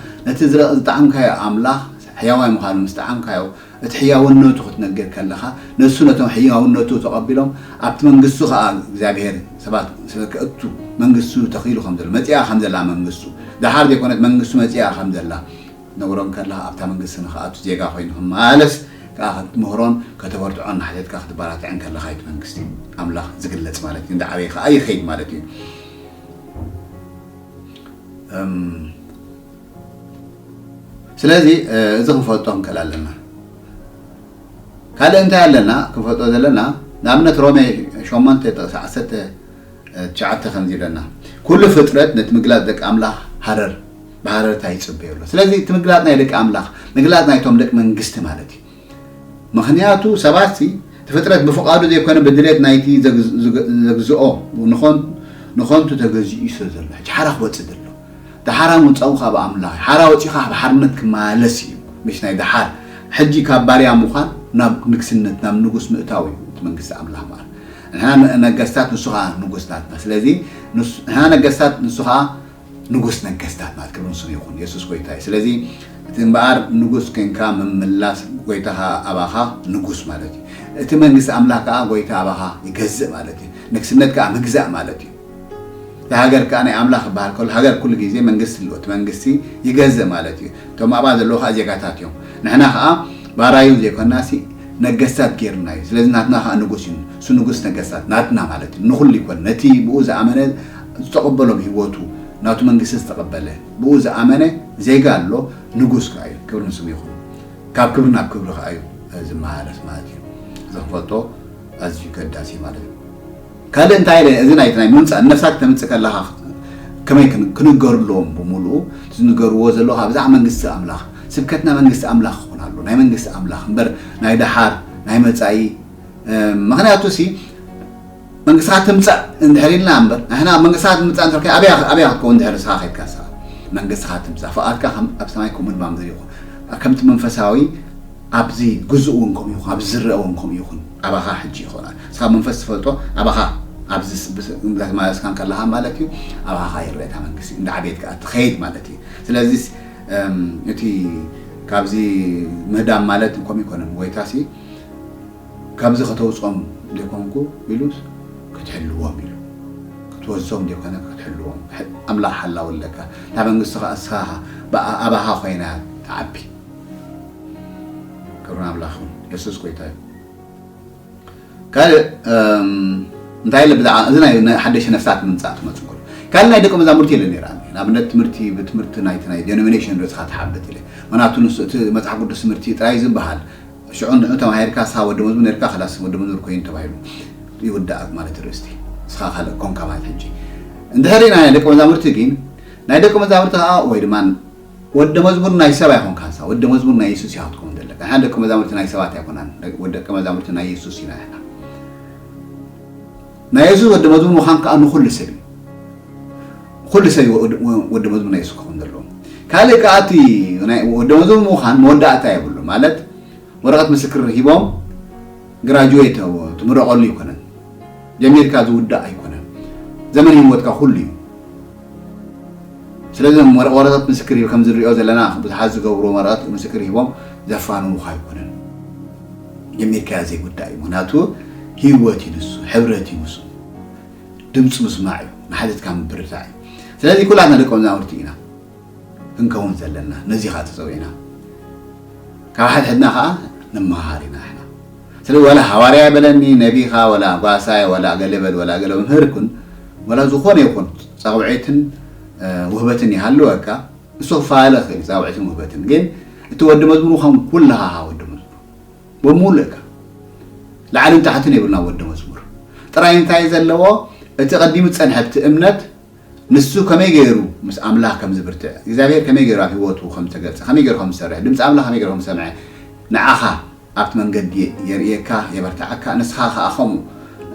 ነቲ ዝረ-፣ ዝጠዓምካዮ ኣምላኽ ሕያዋይ ምዃኑ ምስ ጠዓምካዮ፣ እቲ ሕያውነቱ ክትነግር ከለኻ፣ ንሱ ነቶም ሕያውነቱ ተቐቢሎም፣ ኣብቲ መንግስቱ ኸኣ እግዚኣብሔር ሰባት ስለ ክእቱ፣ መንግስቱ ተኺሉ ከም ዘሎ፣ መጺኣ ከም ዘላ መንግስቱ፣ ደሓር ዘይኮነት መንግስቱ መጺኣ ከም ዘላ፣ ነግሮም ከለኻ ኣብታ መንግስቲ ንኽኣቱ ዜጋ ኮይኑ ክመላለስ ከኣ ክትምህሮን ከተበርትዖን እናሓተትካ ክትበራትዕን ከለኻ እቲ መንግስቲ ኣምላኽ ዝግለጽ ማለት እዩ። እንዳዓበየ ከኣ ይኸይድ ማለት እዩ። እም፣ ስለዚ፣ እ፣ እዚ ክንፈልጦ ክንክእል ኣለና። ካልእ እንታይ ኣለና ክንፈልጦ ዘለና? ንኣብነት ሮሜ ሸሞንተ ጥቕሲ ዓሰርተ ትሽዓተ ከምዚ ይብለና፣ "ኩሉ ፍጥረት ነቲ ምግላጽ ደቂ ኣምላኽ ሃረር፣ ብሃረርታ ይጽበዮ ኣሎ።" ስለዚ እቲ ምግላጽ ናይ ደቂ ኣምላኽ፣ ምግላጽ ናይቶም ደቂ መንግስቲ ማለት እዩ። ምኽንያቱ ሰባትሲ እቲ ፍጥረት ብፍቓዱ ዘይኮነ ብድሌት ናይቲ ዘግ-፣ ዘግ-፣ ዘግዝኦ ንኾን-፣ ንኾንቱ ተገዚኡ እዩ ስለ ዘሎ። ሕጂ ሓራ ክወጽእ ዘሎ። ደሓራ ምውጻኡ ካብ ኣምላኽ እዩ። ሓራ ወጺኡ ካብ ሓርነት ክመላለስ እዩ። ምሽ ናይ ደሓር። ሕጂ ካብ ባርያ ምዃን ናብ ንግስነት፣ ናብ ንጉስ ምእታው እዩ እቲ መንግስቲ ኣምላኽ ማለት። ንሕና ነ-፣ ነገስታት፣ ንሱ ኸኣ ንጉስ ናትና። ስለዚ ንሱ፣ ንሕና ነገስታት፣ ንሱ ኸኣ ንጉስ ነገስታት ማለት። ክብሪ ንስሙ ይኹን። የሱስ ጎይታ እዩ። ስለዚ እቲ እምበኣር ንጉስ ኮንካ ምምላስ፣ ጎይታኻ ኣባኻ ንጉስ ማለት እዩ። እቲ መንግስቲ ኣምላኽ ከኣ ጎይታ ኣባኻ ይገዝእ ማለት እዩ። ንግስነት ከኣ ምግዛእ ማለት እዩ። እቲ ሃገር ከኣ ናይ ኣምላኽ ክበሃል ከሎ፣ ሃገር ኩሉ ግዜ መንግስቲ ኣለዎ። እቲ መንግስቲ ይገዝእ ማለት እዩ። እቶም ኣብኣ ዘለዉ ከኣ ዜጋታት እዮም። ንሕና ከኣ ባራዩ ዘይኮናሲ ነገስታት ጌርና እዩ። ስለዚ ናትና ከኣ ንጉስ እዩ። እሱ ንጉስ ነገስታት ናትና ማለት እዩ። ንኹሉ ይኮን። ነቲ ብኡ ዝኣመነ ዝተቐበሎ ብህይወቱ ናቱ መንግስቲ ዝተቐበለ ብኡ ዝኣመነ ዜጋ ኣሎ፣ ንጉስ ከኣ እዩ። ክብሪ ንስሙ ይኹን። ካብ ክብሪ ናብ ክብሪ ከኣ እዩ ዝመላለስ ማለት እዩ። እዚ ክንፈልጦ ኣዝዩ ከዳሲ ማለት እዩ። ካልእ እንታይ ኢለ፣ እዚ ናይ፣ ናይ ምምጻእ ነፍሳት ክተምጽእ ከለኻ ከመይ ክን-፣ ክንገሩ ኣለዎም ብምሉኡ፣ እቲ ዝንገርዎ ዘለዉ ብዛዕባ መንግስቲ ኣምላኽ፣ ስብከትና መንግስቲ ኣምላኽ ክኾን ኣሎ፣ ናይ መንግስቲ ኣምላኽ እምበር ናይ ደሓር፣ ናይ መጻኢ፣ እ፣ ምኽንያቱ ሲ መንግስትኻ ትምጻእ እንድሕር ኢልና እምበር፣ ንሕና መንግስትኻ ትምጻእ እንድሕር ከ-፣ ኣብያ፣ ኣብያ ክትከውን እንድሕር ንስኻ ከይድካ ንስኻ መንግስትኻ ትምጻእ፣ ፍቓድካ ከም ኣብ ሰማይ ከምኡ ድማ ምድሪ ይኹን። ከምቲ መንፈሳዊ ኣብዚ ግዝኡ እውን ከምኡ ይኹን፣ ኣብዚ ዝረአ እውን ከምኡ ይኹን፣ ኣባኻ ሕጂ ይኾናል። ንስኻ መንፈስ ትፈልጦ፣ ኣባኻ ኣብዚ ስ-፣ ብስ-፣ እንዳተመላለስካ እንከለኻ ማለት እዩ፣ ኣባኻ ይረአ እታ መንግስቲ፣ እንዳዓበየት ከኣ ትኸይድ ማለት እዩ። ስለዚስ፣ እም፣ እቲ ካብዚ ምህዳም ማለት ከምኡ ይኮነን፣ ጎይታሲ ካብዚ ከተውፅኦም ዘይኮንኩ ኢሉስ ክትሕልዎም ኢሉ። ክትወስዶም ዘይኮነ ክትሕልዎም። ሕ-፣ ኣምላኽ ሓላው ኣለካ። እታ መንግስቲ ኸዓ እስኻ ብኣ-፣ ኣባኻ ኮይና ትዓቢ። ክብሪ ንኣምላኽ ይኹን። የሱስ ጎይታ እዩ። ካልእ፣ እም፣ እንታይ ኢለ ብዛዕባ እዚ ናይ፣ ናይ ሓደሽቲ ነፍሳት ምምጻእ ትመጽእ ከሎ። ካልእ ናይ ደቀ መዛሙርቲ ኢለ ነይረ ኣነ። ንኣብነት ትምህርቲ፣ ብትምህርቲ ናይቲ ናይ ዴኖሚኔሽን ርእስኻ ትሓብጥ ኢለ። ምኽንያቱ ንሱ እቲ መጽሓፍ ቅዱስ ትምህርቲ ጥራይ ዝበሃል ሽዑ ንዑ ተማሂርካ፣ ንስኻ ወዲ መዝሙር ነርካ፣ ከላስ ወዲ መዝሙር ኮይኑ ተባሂሉ ይውዳእ ማለት ርእስቲ። ንስኻ ካልእ ኮንካ ማለት ሕጂ። እንድሕር ርኢና ናይ ደቀ መዛሙርቲ ግን፣ ናይ ደቀ መዛሙርቲ ከኣ ወይ ድማ ወዲ መዝሙር ናይ ሰብ ኣይኮንካን፣ ንስኻ ወዲ መዝሙር ናይ የሱስ ኢኻ ክትከውን ዘለካ። ንሕና ደቀ መዛሙርቲ ናይ ሰባት ኣይኮናን፣ ወዲ ደቀ መዛሙርቲ ናይ የሱስ ኢና ንሕና። ናይ የሱስ ወዲ መዝሙር ምዃን ከኣ ንኹሉ ሰብ እዩ። ኩሉ ሰብ እዩ ወዲ፣ ወዲ መዝሙር ናይ የሱስ ክኸውን ዘለዎ። ካልእ ከኣ እቲ ናይ ወዲ መዝሙር ምዃን መወዳእታ የብሉ። ማለት ወረቐት ምስክር ሂቦም ግራጁዌት ትምረቐሉ ኣይኮነን። ጀሚርካ ዝውዳእ ኣይኮነን። ዘመን ህይወትካ ኩሉ እዩ። ስለዚ ወረ-፣ ወረቐት ምስክር ሂብ-፣ ከም ዝሪኦ ዘለና ብዙሓት ዝገብሩ ወረቐት ምስክር ሂቦም ዘፋንዉኻ ኣይኮነን። ጀሚርካዮ ዘይውዳእ እዩ። ምኽንያቱ ህይወት እዩ ንሱ፣ ሕብረት እዩ ንሱ። ድምፂ ምስማዕ እዩ፣ ንሓተትካ ምብርታዕ እዩ። ስለዚ ኩላትና ደቀ መዛሙርቲ ኢና። ክንከውን ዘለና። ነዚ ኸዓ ተጸዊዕና። ካብ ሓድሕድና ኸዓ ንመሃር ኢና ንሕና። ስለዚ ዋላ ሃዋርያ በለኒ፣ ነቢኻ፣ ዋላ ጓሳይ፣ ዋላ ገለ በል፣ ዋላ ገለ መምህር ኩን፣ ዋላ ዝኾነ ይኹን ጻውዒትን፣ እ፣ ውህበትን ይሃልወካ፣ እሱ ክፈላለ ይኽእል እዩ፣ ጻውዒትን ውህበትን። ግን እቲ ወዲ መዝሙር ምዃን ኩልኻ ኢኻ ወዲ መዝሙር። ብምሉእካ። ላዕልን ታሕትን የብልና ወዲ መዝሙር። ጥራይ እንታይ ዘለዎ፣ እቲ ቀዲሙ ዝጸንሐ እቲ እምነት ንሱ ከመይ ገይሩ ምስ ኣምላኽ ከም ዝብርትዕ፣ እግዚኣብሔር ከመይ ገይሩ ኣብ ህይወቱ ከም ዝተገልጸ፣ ከመይ ገይሩ ከም ዝሰርሕ፣ ድምጺ ኣምላኽ ከመይ ገይሩ ከም ዝሰምዐ፣ ንዓኻ ኣብቲ መንገዲ የርእየካ፣ የበርትዓካ፣ ንስኻ ከኣ ከምኡ፣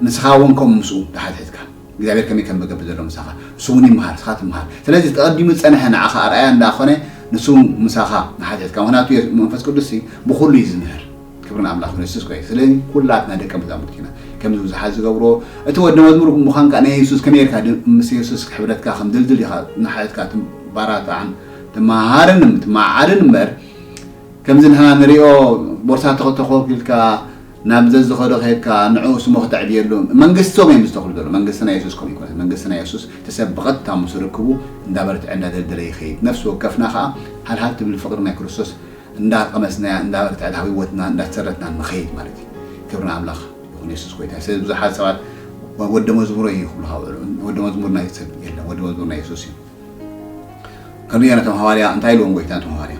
ንስኻ እውን ከምኡ ምስኡ ተሓትሒትካ፣ እግዚኣብሔር ከመይ ከም ዝገብር ዘሎ ምሳኻ፣ ንሱ እውን ይምሃር፣ ንስኻ ትምሃር። ስለዚ ተቐዲሙ ዝጸንሐ ንዓኻ ኣርኣያ እንዳኾነ፣ ንሱ እውን ምሳኻ ንሓትሒትካ። ምኽንያቱ የሱ-፣ መንፈስ ቅዱስ ሲ ብኹሉ እዩ ዝምህር። ክብሪ ንኣምላኽ ይኹን፣ የሱስ ጎይታ። ስለዚ ኩላትና ደቀ መዛሙርቲ ኢና። ከምዚ ብዙሓት ዝገብርዎ፣ እቲ ወዲ መዝሙር ምዃንካ ናይ የሱስ ከመይ ጌርካ ድ-፣ ምስ የሱስ ሕብረትካ ከም ድልድል ኢኻ፣ ንሓትካ ትባራታዕን ትመሃርን ትመዓርን እምበር፣ ከምዚ ንሕና ንሪኦ ቦርሳ ተኸ-፣ ተኾልኪልካ ናብ ዘዝኸዶ ከይድካ ንዕኡ ስሞ ክተዕብየሉ፣ መንግስቶም እዮም ዝተኽሉ ዘሎ። መንግስቲ ናይ የሱስ ከምኡ ይኮነን። መንግስቲ ናይ የሱስ ተሰብ ብቐጥታ ምስ ርክቡ እንዳበርትዐ እንዳደልደለ ይኸይድ። ነፍሲ ወከፍና ኸዓ ሃልሃል ትብል ፍቕሪ ናይ ክርስቶስ እንዳቐመስናያ፣ እንዳበርትዐት ኣብ ህይወትና እንዳሰረትና ንኸይድ ማለት እዩ። ክብሪ ንኣምላኽ ይኹን፣ የሱስ ጎይታ። ስለዚ ብዙሓት ሰባት ወ-፣ ወደ መዝሙረይ ይኽብሉኻ ውዕሉ። ወደ መዝሙር ናይ ሰብ የለን፣ ወደ መዝሙር ናይ የሱስ እዩ። ክንሪኦ ነቶም ሃዋርያ እንታይ ኢልዎም ጎይታ ነቶም ሃዋርያ?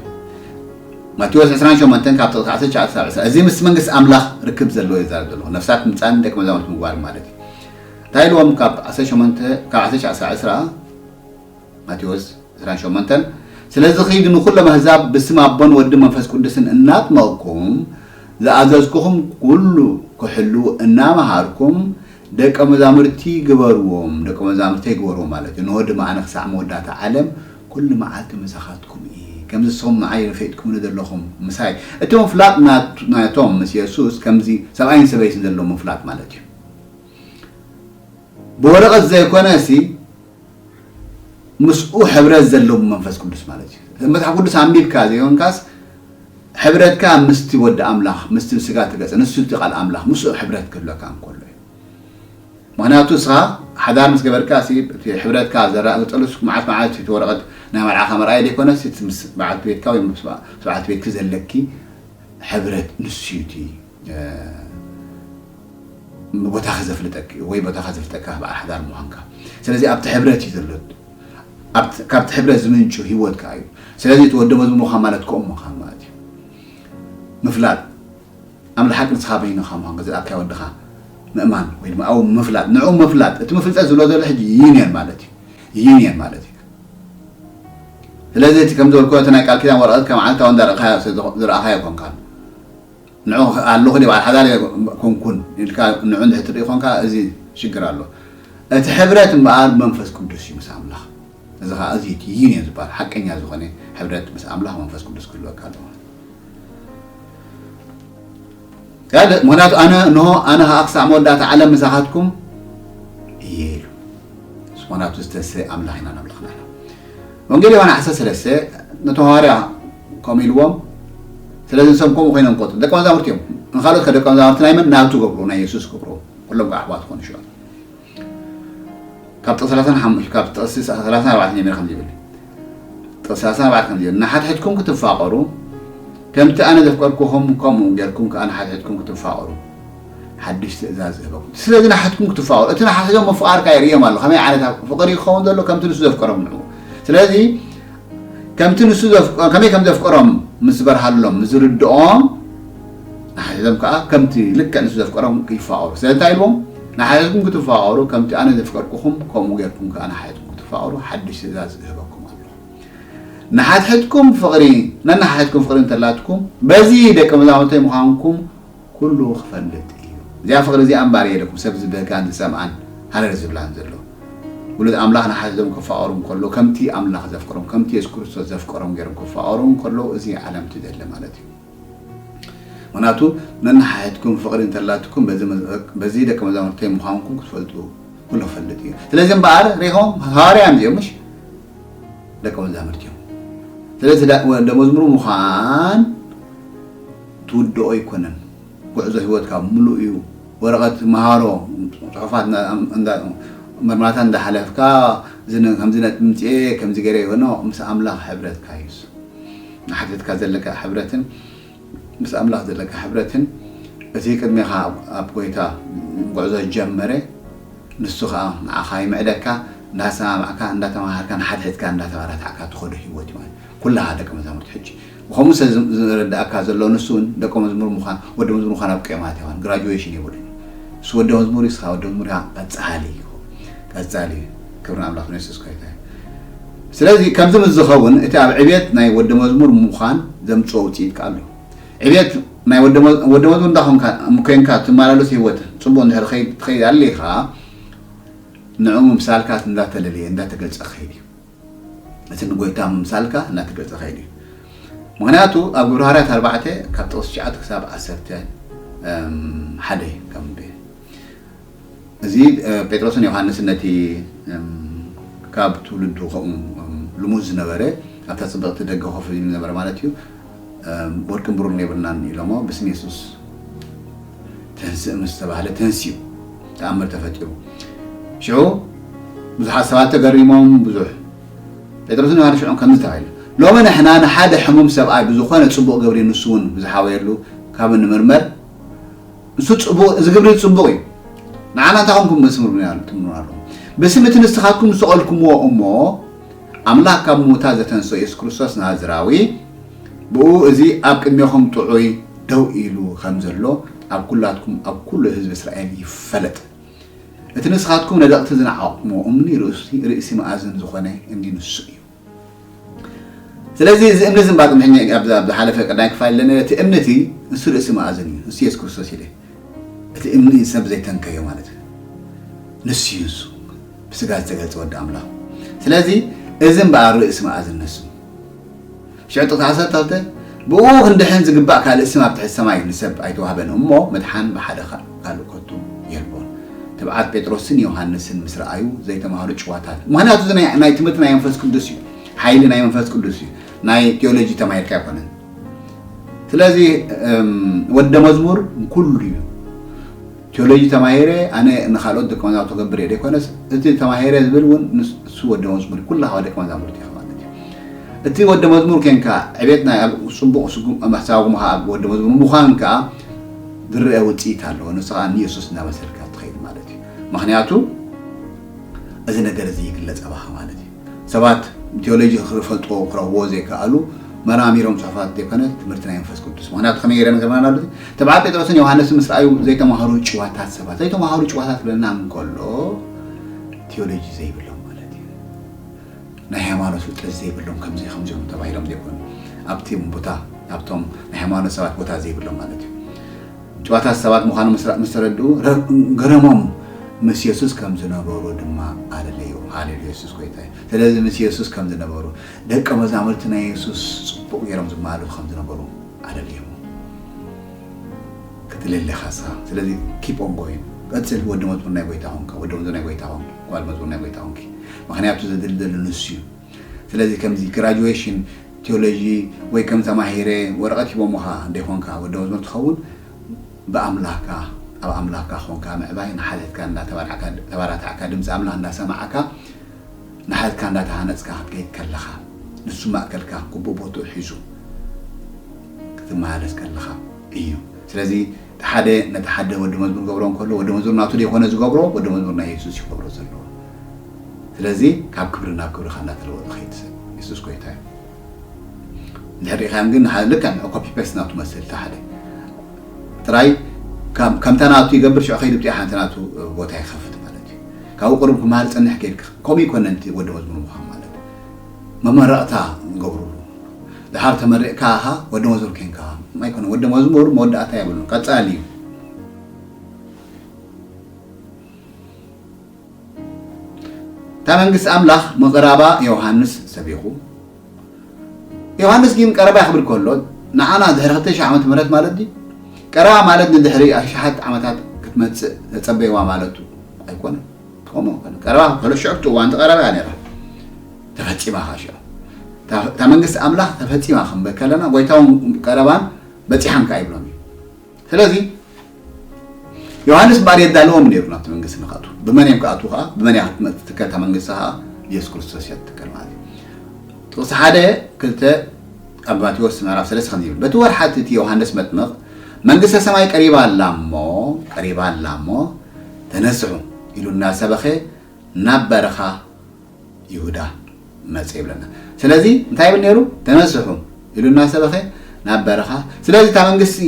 ማቴዎስ ዕስራን ሸሞንተን ካብ ጥቕሲ ዓሰርተ ትሽዓተ ክሳብ ዕስራ። እዚ ምስ መንግስቲ ኣምላኽ ርክብ ዘለዎ ይዛረብ ዘለኹ። ነፍሳት ምምጻእን ደቂ መዛሙርቲ ምግባር ማለት እዩ። እንታይ ኢልዎም ካብ ዓሰርተ ሸሞንተ፣ ካብ ዓሰርተ ትሽዓተ ክሳብ ዕስራ? ማቴዎስ ዕስራን ሸሞንተን፣ ስለዚ ኺዱ ንኹሎም ኣህዛብ ብስም ኣቦን ወድን መንፈስ ቅዱስን እናጥመቕኩም ዝኣዘዝኩኹም ኩሉ ክሕልዉ እናመሃርኩም ደቀ መዛሙርቲ ግበርዎም፣ ደቀ መዛሙርተይ ግበርዎም ማለት እዩ። ንሆ ድማ ኣነ ክሳዕ መወዳእታ ዓለም ኩሉ መዓልቲ ምሳኻትኩም እየ። ከምዚ ንስኹም ንዓይ ፈሊጥኩምኒ ዘለኹም ምሳይ። እቲ ምፍላጥ ናት-፣ ናቶም ምስ የሱስ ከምዚ ሰብኣይን ሰበይትን ዘሎ ምፍላጥ ማለት እዩ። ብወረቐት ዘይኮነ ሲ ምስኡ ሕብረት ዘለዎ መንፈስ ቅዱስ ማለት እዩ። መጽሓፍ ቅዱስ ኣንቢብካ ዘይኮንካስ ሕብረትካ ምስቲ ወዲ ኣምላኽ፣ ምስቲ ስጋ ተገጸ፣ ንሱ እቲ ቃል ኣምላኽ፣ ምስኡ ሕብረት ክህልወካ እንከሎ እዩ። ምኽንያቱ ንስኻ ሓዳር ምስ ገበርካ ሲ፣ እቲ ሕብረትካ ዘረጋግጸሉ ሲ መዓልቲ መዓልቲ እቲ ወረቐት ናይ መርዓኻ ምርኣይ ዘይኮነስ፣ እቲ ምስ በዓልቲ ቤትካ ወይ ምስ በዓ-፣ ምስ በዓልቲ ቤትኪ ዘለኪ ሕብረት ንሱ እዩ እቲ፣ እ፣ ቦታኻ ዘፍልጠኪ ወይ ቦታኻ ዘፍልጠካ በዓል ሓዳር ምዃንካ። ስለዚ ኣብቲ ሕብረት እዩ ዘሎ። ኣብቲ፣ ካብቲ ሕብረት ዝምንጩ ህይወት ከኣ እዩ። ስለዚ እቲ ወዲ መዝሙር ምዃን ማለት ከምኡ ምዃን ማለት እዩ። ምፍላጥ። ኣምላኽ ሓቂ ንስኻ በይንኻ ምዃንካ፣ ዝለኣካዮ ወድኻ ምእማን ወይ ድማ ኣብኡ ምፍላጥ፣ ንዕኡ ምፍላጥ። እቲ ምፍልጠት ዝብሎ ዘሎ ሕጂ ዩኒየን ማለት እዩ። ዩኒየን ማለት እዩ። ስለዚ እቲ ከም ዝበልኩ እቲ ናይ ቃል ኪዳን ወረቐት ከም መዓልታዊ እንዳረኣኻዮ፣ ዝረኣኻዮ ኣይኮንካን። ንዑ ኣለኹ ድየ በዓል ሓዳር ኮንኩን ኢልካ ንዑ እንድሕር ትርኢ ኮንካ፣ እዚ ሽግር ኣሎ። እቲ ሕብረት እምበኣር መንፈስ ቅዱስ እዩ ምስ ኣምላኽ። እዚ ኸዓ እዚ እቲ ዩኒየን ዝበሃል ሓቀኛ ዝኾነ ሕብረት ምስ ኣምላኽ መንፈስ ቅዱስ ክህልወካ ኣለዎ። ካልእ፣ ምኽንያቱ ኣነ፣ እንሆ፣ ኣነ ኸዓ ክሳዕ መወዳእታ ዓለም ምሳኻትኩም እየ ኢሉ። ምኽንያቱ ዝተሰ ኣምላኽ ኢና ነምልኽ ንሕና። ወንጌል ዮሃንስ ዓሰርተ ሰለስተ ነቶም ሃዋርያ ከምኡ ኢልዎም፣ ስለዚ ንሶም ከምኡ ኮይኖም ቆጽሩ። ደቀ መዛሙርቲ እዮም። ንኻልኦት ከ ደቀ መዛሙርቲ ናይ መን? ናቱ ገብሩ፣ ናይ የሱስ ገብሩ። ኩሎም ከኣ ኣሕዋት ኮኑ ሽዑ። ካብ ጥቕሲ ሰላሳን ሓሙሽተ፣ ካብ ጥቕሲ ሰላሳን ኣርባዕተን ጀሚረ ከምዚ ይብል። ጥቕሲ ሰላሳን ኣርባዕተን ከምዚ ይብል፣ ንሓድሕድኩም ክትፋቐሩ፣ ከምቲ ኣነ ዘፍቀርኩኹም፣ ከምኡ ጌርኩም ከኣ ንሓድሕድኩም ክትፋቐሩ፣ ሓድሽ ትእዛዝ እህበኩም። ስለዚ ንሓድሕድኩም ክትፋቐሩ፣ እቲ ንሓድሕዶም ምፍቓርካ የርእዮም ኣሎ። ከመይ ዓይነት ፍቕሪ ክኸውን ዘሎ? ከምቲ ንሱ ዘፍቀሮም ንዕኡ። ስለዚ ከምቲ ንሱ ዘፍቀ-፣ ከመይ ከም ዘፍቀሮም ምስ በርሃሎም፣ ምስ ዝርድኦም፣ ንሓድሕዶም ከኣ ከምቲ ልክዕ ንሱ ዘፍቀሮም ይፋቐሩ። ስለዚ እንታይ ኢልዎም? ንሓድሕድኩም ክትፋቐሩ፣ ከምቲ ኣነ ዘፍቀርኩኹም፣ ከምኡ ጌርኩም ከኣ ንሓድሕድኩም ክትፋቐሩ፣ ሓድሽ ትእዛዝ እህበኩም ኣለኹ። ንሓድሕድኩም ፍቕሪ፣ ነንሓድሕድኩም ፍቕሪ እንተላትኩም፣ በዚ ደቀ መዛሙርተይ ምዃንኩም ኩሉ ክፈልጥ እዩ። እዚኣ ፍቕሪ እዚኣ እምበኣር እየ ኢለኩም፣ ሰብ ዝበህጋን ዝጸምኣን ሃረር ዝብላን ዘሎ። ውሉድ ኣምላኽ ንሓድሕዶም ክፋቐሩ እንከሎ፣ ከምቲ ኣምላኽ ዘፍቀሮም፣ ከምቲ የሱስ ክርስቶስ ዘፍቀሮም ገይሮም ክፋቐሩ እንከሎ፣ እዚ ዓለም ትደሊ ማለት እዩ። ምኽንያቱ፣ ነንሓድሕድኩም ፍቕሪ እንተላትኩም፣ በዚ መ-፣ በዚ ደቀ መዛሙርተይ ምዃንኩም ክትፈልጡ ኩሉ ክፈልጥ እዩ። ስለዚ እምበኣር፣ ሪኢኹም፣ ሃዋርያ እዮም እዚኦም፣ ምሽ? ደቀ መዛሙርቲ እዮም። ስለዚ ዳ-፣ ወ-፣ ደመዝሙሩ ምዃን ትውድኦ ኣይኮነን። ጉዕዞ ህይወትካ ምሉእ እዩ። ወረቐት መሃሮ፣ ጽሑፋት እንዳ-፣ እንዳ-፣ መርማታ እንዳሓለፍካ፣ እዚ ነ-፣ ከምዚ ነጥቢ ምጽኤ፣ ከምዚ ገይረ ይሆኖ፣ ምስ ኣምላኽ ሕብረትካ እዩ እሱ። ንሓተትካ ዘለካ ሕብረትን ምስ ኣምላኽ ዘለካ ሕብረትን፣ እቲ ቅድሜኻ ኣብ፣ ኣብ ጎይታ ጉዕዞ ዝጀመረ፣ ንሱ ኸኣ ንዓኻ ይምዕደካ፣ እንዳሰማማዕካ፣ እንዳተማሃርካ፣ ንሓድሕድካ እንዳተባራታዕካ ትኸዶ ህይወት እዩ ማለት። ኩላኻ ደቂ መዛሙርቲ ሕጂ ብኸምኡ ስለ ዝም-፣ ዝረዳእካ ዘሎ፣ ንሱ እውን ደቀ መዝሙር ምዃን፣ ወዲ መዝሙር ምዃን ኣብቂዑ ማለት ኣይኮነን። ግራጁዌሽን የብሉን። ንሱ ወዲ መዝሙር እዩ፣ ንስኻ ወዲ መዝሙር ኢኻ። ቀጻሊ እዩ። ቀጻሊ እዩ። ክብሪ ንኣምላኽ ንየሱስ ጎይታ እዩ። ስለዚ ከምዚ ምስ ዝኸውን፣ እቲ ኣብ ዕብየት ናይ ወዲ መዝሙር ምዃን ዘምጽኦ ውጽኢት ከኣ ኣሎ። ዕብየት ናይ ወዲ መ-፣ ወዲ መዝሙር እንዳ ኾንካ፣ ኮይንካ ትመላለስ ህይወት ጽቡቕ እንድሕር ኸይ-፣ ትኸይድ ኣሊኻ፣ ንዕኡ ምምሳልካ እንዳተለለየ፣ እንዳተገልጸ ክኸይድ እዩ። እቲ ንጎይታ ምምሳልካ እናተገልጸ ከይዱ እዩ። ምኽንያቱ ኣብ ግብረ ሃዋርያት ኣርባዕተ ካብ ጥቕሲ ትሽዓተ ክሳብ ዓሰርተ፣ እም፣ ሓደ ከም ብ-፣ እዚ፣ እ፣ ጴጥሮስን ዮሃንስን ነቲ፣ እም፣ ካብ ትውልዱ ከምኡ፣ እም፣ ልሙድ ዝነበረ ኣብታ ጽብቕቲ ደገ ኮፍ ኢሉ ዝነበረ ማለት እዩ። እም፣ ወርቅን ብሩርን የብልናን ኢሎሞ፣ ብስም የሱስ ተንስእ ምስ ተባህለ ተንሲኡ፣ ተኣምር ተፈጢሩ። ሽዑ ብዙሓት ሰባት ተገሪሞም፣ ብዙሕ ጴጥሮስን ዮሃንስ ሽዑ ከምዚ ተባሂሉ፣ "ሎሚ ንሕና ንሓደ ሕሙም ሰብኣይ ብዝኾነ ጽቡቕ ግብሪ ንሱ እውን ብዝሓወየሉ ካብ እንምርመር፣ ንሱ ጽቡቕ፣ እዚ ግብሪ ጽቡቕ እዩ። ንዓና እንታይ ኮንኩም መስምሩና?" ትምሩና ኣለኹም። ብስም እቲ ንስኻትኩም ዝሰቐልኩምዎ እሞ ኣምላኽ ካብ ምዉታት ዘተንስኦ የሱስ ክርስቶስ ናዝራዊ፣ ብኡ እዚ ኣብ ቅድሜኹም ጥዑይ ደው ኢሉ ከም ዘሎ ኣብ ኩላትኩም፣ ኣብ ኩሉ ህዝቢ እስራኤል ይፈለጥ። እቲ ንስኻትኩም ነደቕቲ ዝነዓቕኩምዎ እምኒ ርእሲ፣ ርእሲ መኣዝን ዝኾነ እምኒ ንሱ እዩ። ስለዚ እዚ እምኒ እዚ እምባ ጽምሕኛ ኣብዚ፣ ኣብ ዝሓለፈ ቀዳማይ ክፋል ኢለ ነይረ፣ እቲ እምኒ እቲ ንሱ ርእሲ መኣዝን እዩ፣ ንሱ የሱስ ክርስቶስ ኢለ። እቲ እምኒ ሰብ ዘይተንከዮ ማለት እዩ። ንሱ እዩ ንሱ፣ ብስጋ ዝተገልጸ ወዲ ኣምላኽ። ስለዚ እዚ እምበኣር ርእሲ መኣዝን ንሱ። ሽዑ ጥቕሲ ዓሰርተ ክልተ፣ "ብኡ ክንድሕን ዝግባእ ካልእ ስም ኣብ ትሕቲ ሰማይ ንሰብ ኣይተዋህበን እሞ፣ ምድሓን ብሓደ ካ-፣ ካልእ ከቶ የልቦን።" ትብዓት ጴጥሮስን ዮሃንስን ምስ ረኣዩ ዘይተማህሩ ጭዋታት። ምኽንያቱ እዚ ናይ፣ ናይ ትምህርቲ ናይ መንፈስ ቅዱስ እዩ። ሓይሊ ናይ መንፈስ ቅዱስ እዩ። ናይ ቴዎሎጂ ተማሂርካ ኣይኮነን። ስለዚ፣ እም፣ ወደ መዝሙር ኩሉ እዩ። ቴዎሎጂ ተማሂረ፣ ኣነ ንኻልኦት ደቀ መዛሙርቱ ክገብር እየ ዘይኮነስ፣ እቲ ተማሂረ ዝብል እውን ንስ-፣ እሱ ወደ መዝሙር እዩ። ኩላኻ ደቀ መዛሙርቲ ኢኻ ማለት እዩ። እቲ ወደ መዝሙር ኬንካ፣ ዕቤት ናይ ኣብ ጽቡቕ ስጉም-፣ ኣሳጉምኻ ኣብ ወደ መዝሙር ምዃን ከኣ ዝረአ ውጽኢት ኣለዎ። ንሱ ከኣ ንየሱስ እናመሰልካ ትኸይድ ማለት እዩ። ምኽንያቱ፣ እዚ ነገር እዚ ይግለጽ ኣባኻ ማለት እዩ። ሰባት ቴዎሎጂ ክፈልጥዎ፣ ክረኽብዎ ዘይከኣሉ፣ መራሚሮም ጽሑፋት ዘይኮነ፣ ትምህርቲ ናይ መንፈስ ቅዱስ። ምኽንያቱ ከመይ ገይረ ነገርና ኣሎ? ተብዓ ጴጥሮስን ዮሃንስን ምስ ረኣዩ ዘይተማሃሩ ጭዋታት ሰባት። ዘይተማሃሩ ጭዋታት ክብለና እንከሎ፣ ቴዎሎጂ ዘይብሎም ማለት እዩ። ናይ ሃይማኖት ፍልጠት ዘይብሎም ከምዚ ከምዚኦም ተባሂሎም ዘይኮኑ። ኣብቲ ቦታ፣ ኣብቶም ናይ ሃይማኖት ሰባት ቦታ ዘይብሎም ማለት እዩ። ጭዋታት ሰባት ምዃኑ ምስ ረ-፣ ምስ ተረድኡ፣ ረ-፣ ገረሞም፣ ምስ የሱስ ከም ዝነበሩ ድማ ኣለለዩ። ሃሌሉያ፣ የሱስ ጎይታ እዩ። ስለዚ ምስ የሱስ ከም ዝነበሩ፣ ደቀ መዛሙርቲ ናይ የሱስ ጽቡቕ ገይሮም ዝመላለሱ ከም ዝነበሩ ኣለለዮም። ክትልል ኢኻ ንስኻ። ስለዚ keep on going። ቀጽል፣ ወዲ መዝሙር ናይ ጎይታ ኾንካ፣ ወዲ መዝሙር ናይ ጎይታ ኾንካ፣ ጓል መዝሙር ናይ ጎይታ ኾንኪ። ምኽንያቱ ዘድሊ ዘሎ ንሱ እዩ። ስለዚ ከምዚ ግራጁዌሽን ቴዎሎጂ ወይ ከም ተማሂረ ወረቐት ሂቦምኻ እንተይኮንካ ወዲ መዝሙር ትኸውን፣ ብኣምላኽካ፣ ኣብ ኣምላኽካ ኾንካ ምዕባይ፣ ንሓድሕድካ እንዳተባራዕካ፣ ተባራታዕካ፣ ድምፂ ኣምላኽ እንዳሰማዕካ፣ ንሓድካ እንዳተሃነጽካ ክትከይድ ከለኻ፣ ንሱ ማእከልካ ግቡእ ቦትኡ ሒዙ ክትመላለስ ከለኻ እዩ። ስለዚ፣ እቲ ሓደ ነቲ ሓደ ወዲ መዝሙር ገብሮ እንከሎ፣ ወዲ መዝሙር ናቱ ዘይኮነ ዝገብሮ፣ ወዲ መዝሙር ናይ የሱስ እዩ ክገብሮ ዘለዎ። ስለዚ፣ ካብ ክብሪ ናብ ክብሪ ከኣ እንዳተለወጠ ይኸይድ ሰብ። የሱስ ጎይታ እዩ። እንድሕር ሪኢኻዮም ግን፣ ሓደ ልክዕ ንዑ ኮፒ ፔስት ናቱ መስል፣ እቲ ሓደ። ጥራይ ከም-፣ ከምታ ናቱ ይገብር፣ ሽዑ ከይዱ ብጥያ ሓንቲ ናቱ ቦታ ይኸፍት ማለት እዩ። ካብኡ ቅሩብ ክመሃር ጸንሕ ከይድካ፣ ከምኡ ይኮነን እቲ ወዲ መዝሙር ምዃን ማለት። መመረቕታ ንገብርሉ። ድሓር ተመሪቕካ ኢኻ ወዲ መዝሙር ኬንካ። ኣይኮነን፣ ወዲ መዝሙር መወዳእታ የብሉን፣ ቀጻሊ እዩ። እታ መንግስቲ ኣምላኽ ምቕራባ ዮሃንስ ሰቢኹ። ዮሃንስ ግን ቀረባ ክብል ከሎ፣ ንዓና ድሕሪ ክልተ ሺሕ ዓመተ ምህረት ማለት ድዩ? ቀረባ ማለት ንድሕሪ ኣሽሓት ዓመታት ክትመጽእ ተጸበይዋ ማለቱ ኣይኮነን። ከምኡ ኣይኮነን። ቀረባ ከሎ ሽዑ ኣብቲ እዋን ቀረባ እያ ነይራ። ተፈጺማ ኸኣ ሽዑ። እታ፣ እታ መንግስቲ ኣምላኽ ተፈጺማ ክንብል ከለና፣ ጎይታ እውን ቀረባን በጺሓን ከኣ ይብሎም እዩ። ስለዚ፣ ዮሃንስ እምበኣር የዳልዎም ነይሩ ናብቲ መንግስቲ ንኽኣቱ። ብመን እዮም ክኣትዉ ከኣ? ብመን እያ ክትመጽእ ትከል እታ መንግስቲ ከኣ? ኢየሱስ ክርስቶስ እያ ትትከል ማለት እዩ። ጥቕሲ ሓደ ክልተ ኣብ ማቴዎስ ምዕራፍ ሰለስተ ከምዚ ይብል፣ በቲ ወርሓት እቲ ዮሃንስ መጥምቕ መንግስተ ሰማይ ቀሪባ ኣላ እሞ፣ ቀሪባ ኣላ እሞ ተነስሑ ኢሉ እናሰበኸ ናብ በረኻ ይሁዳ መጸ ይብለና። ስለዚ እንታይ ይብል ነይሩ? ተነስሑ ኢሉ እናሰበኸ ናብ በረኻ። ስለዚ እታ መንግስቲ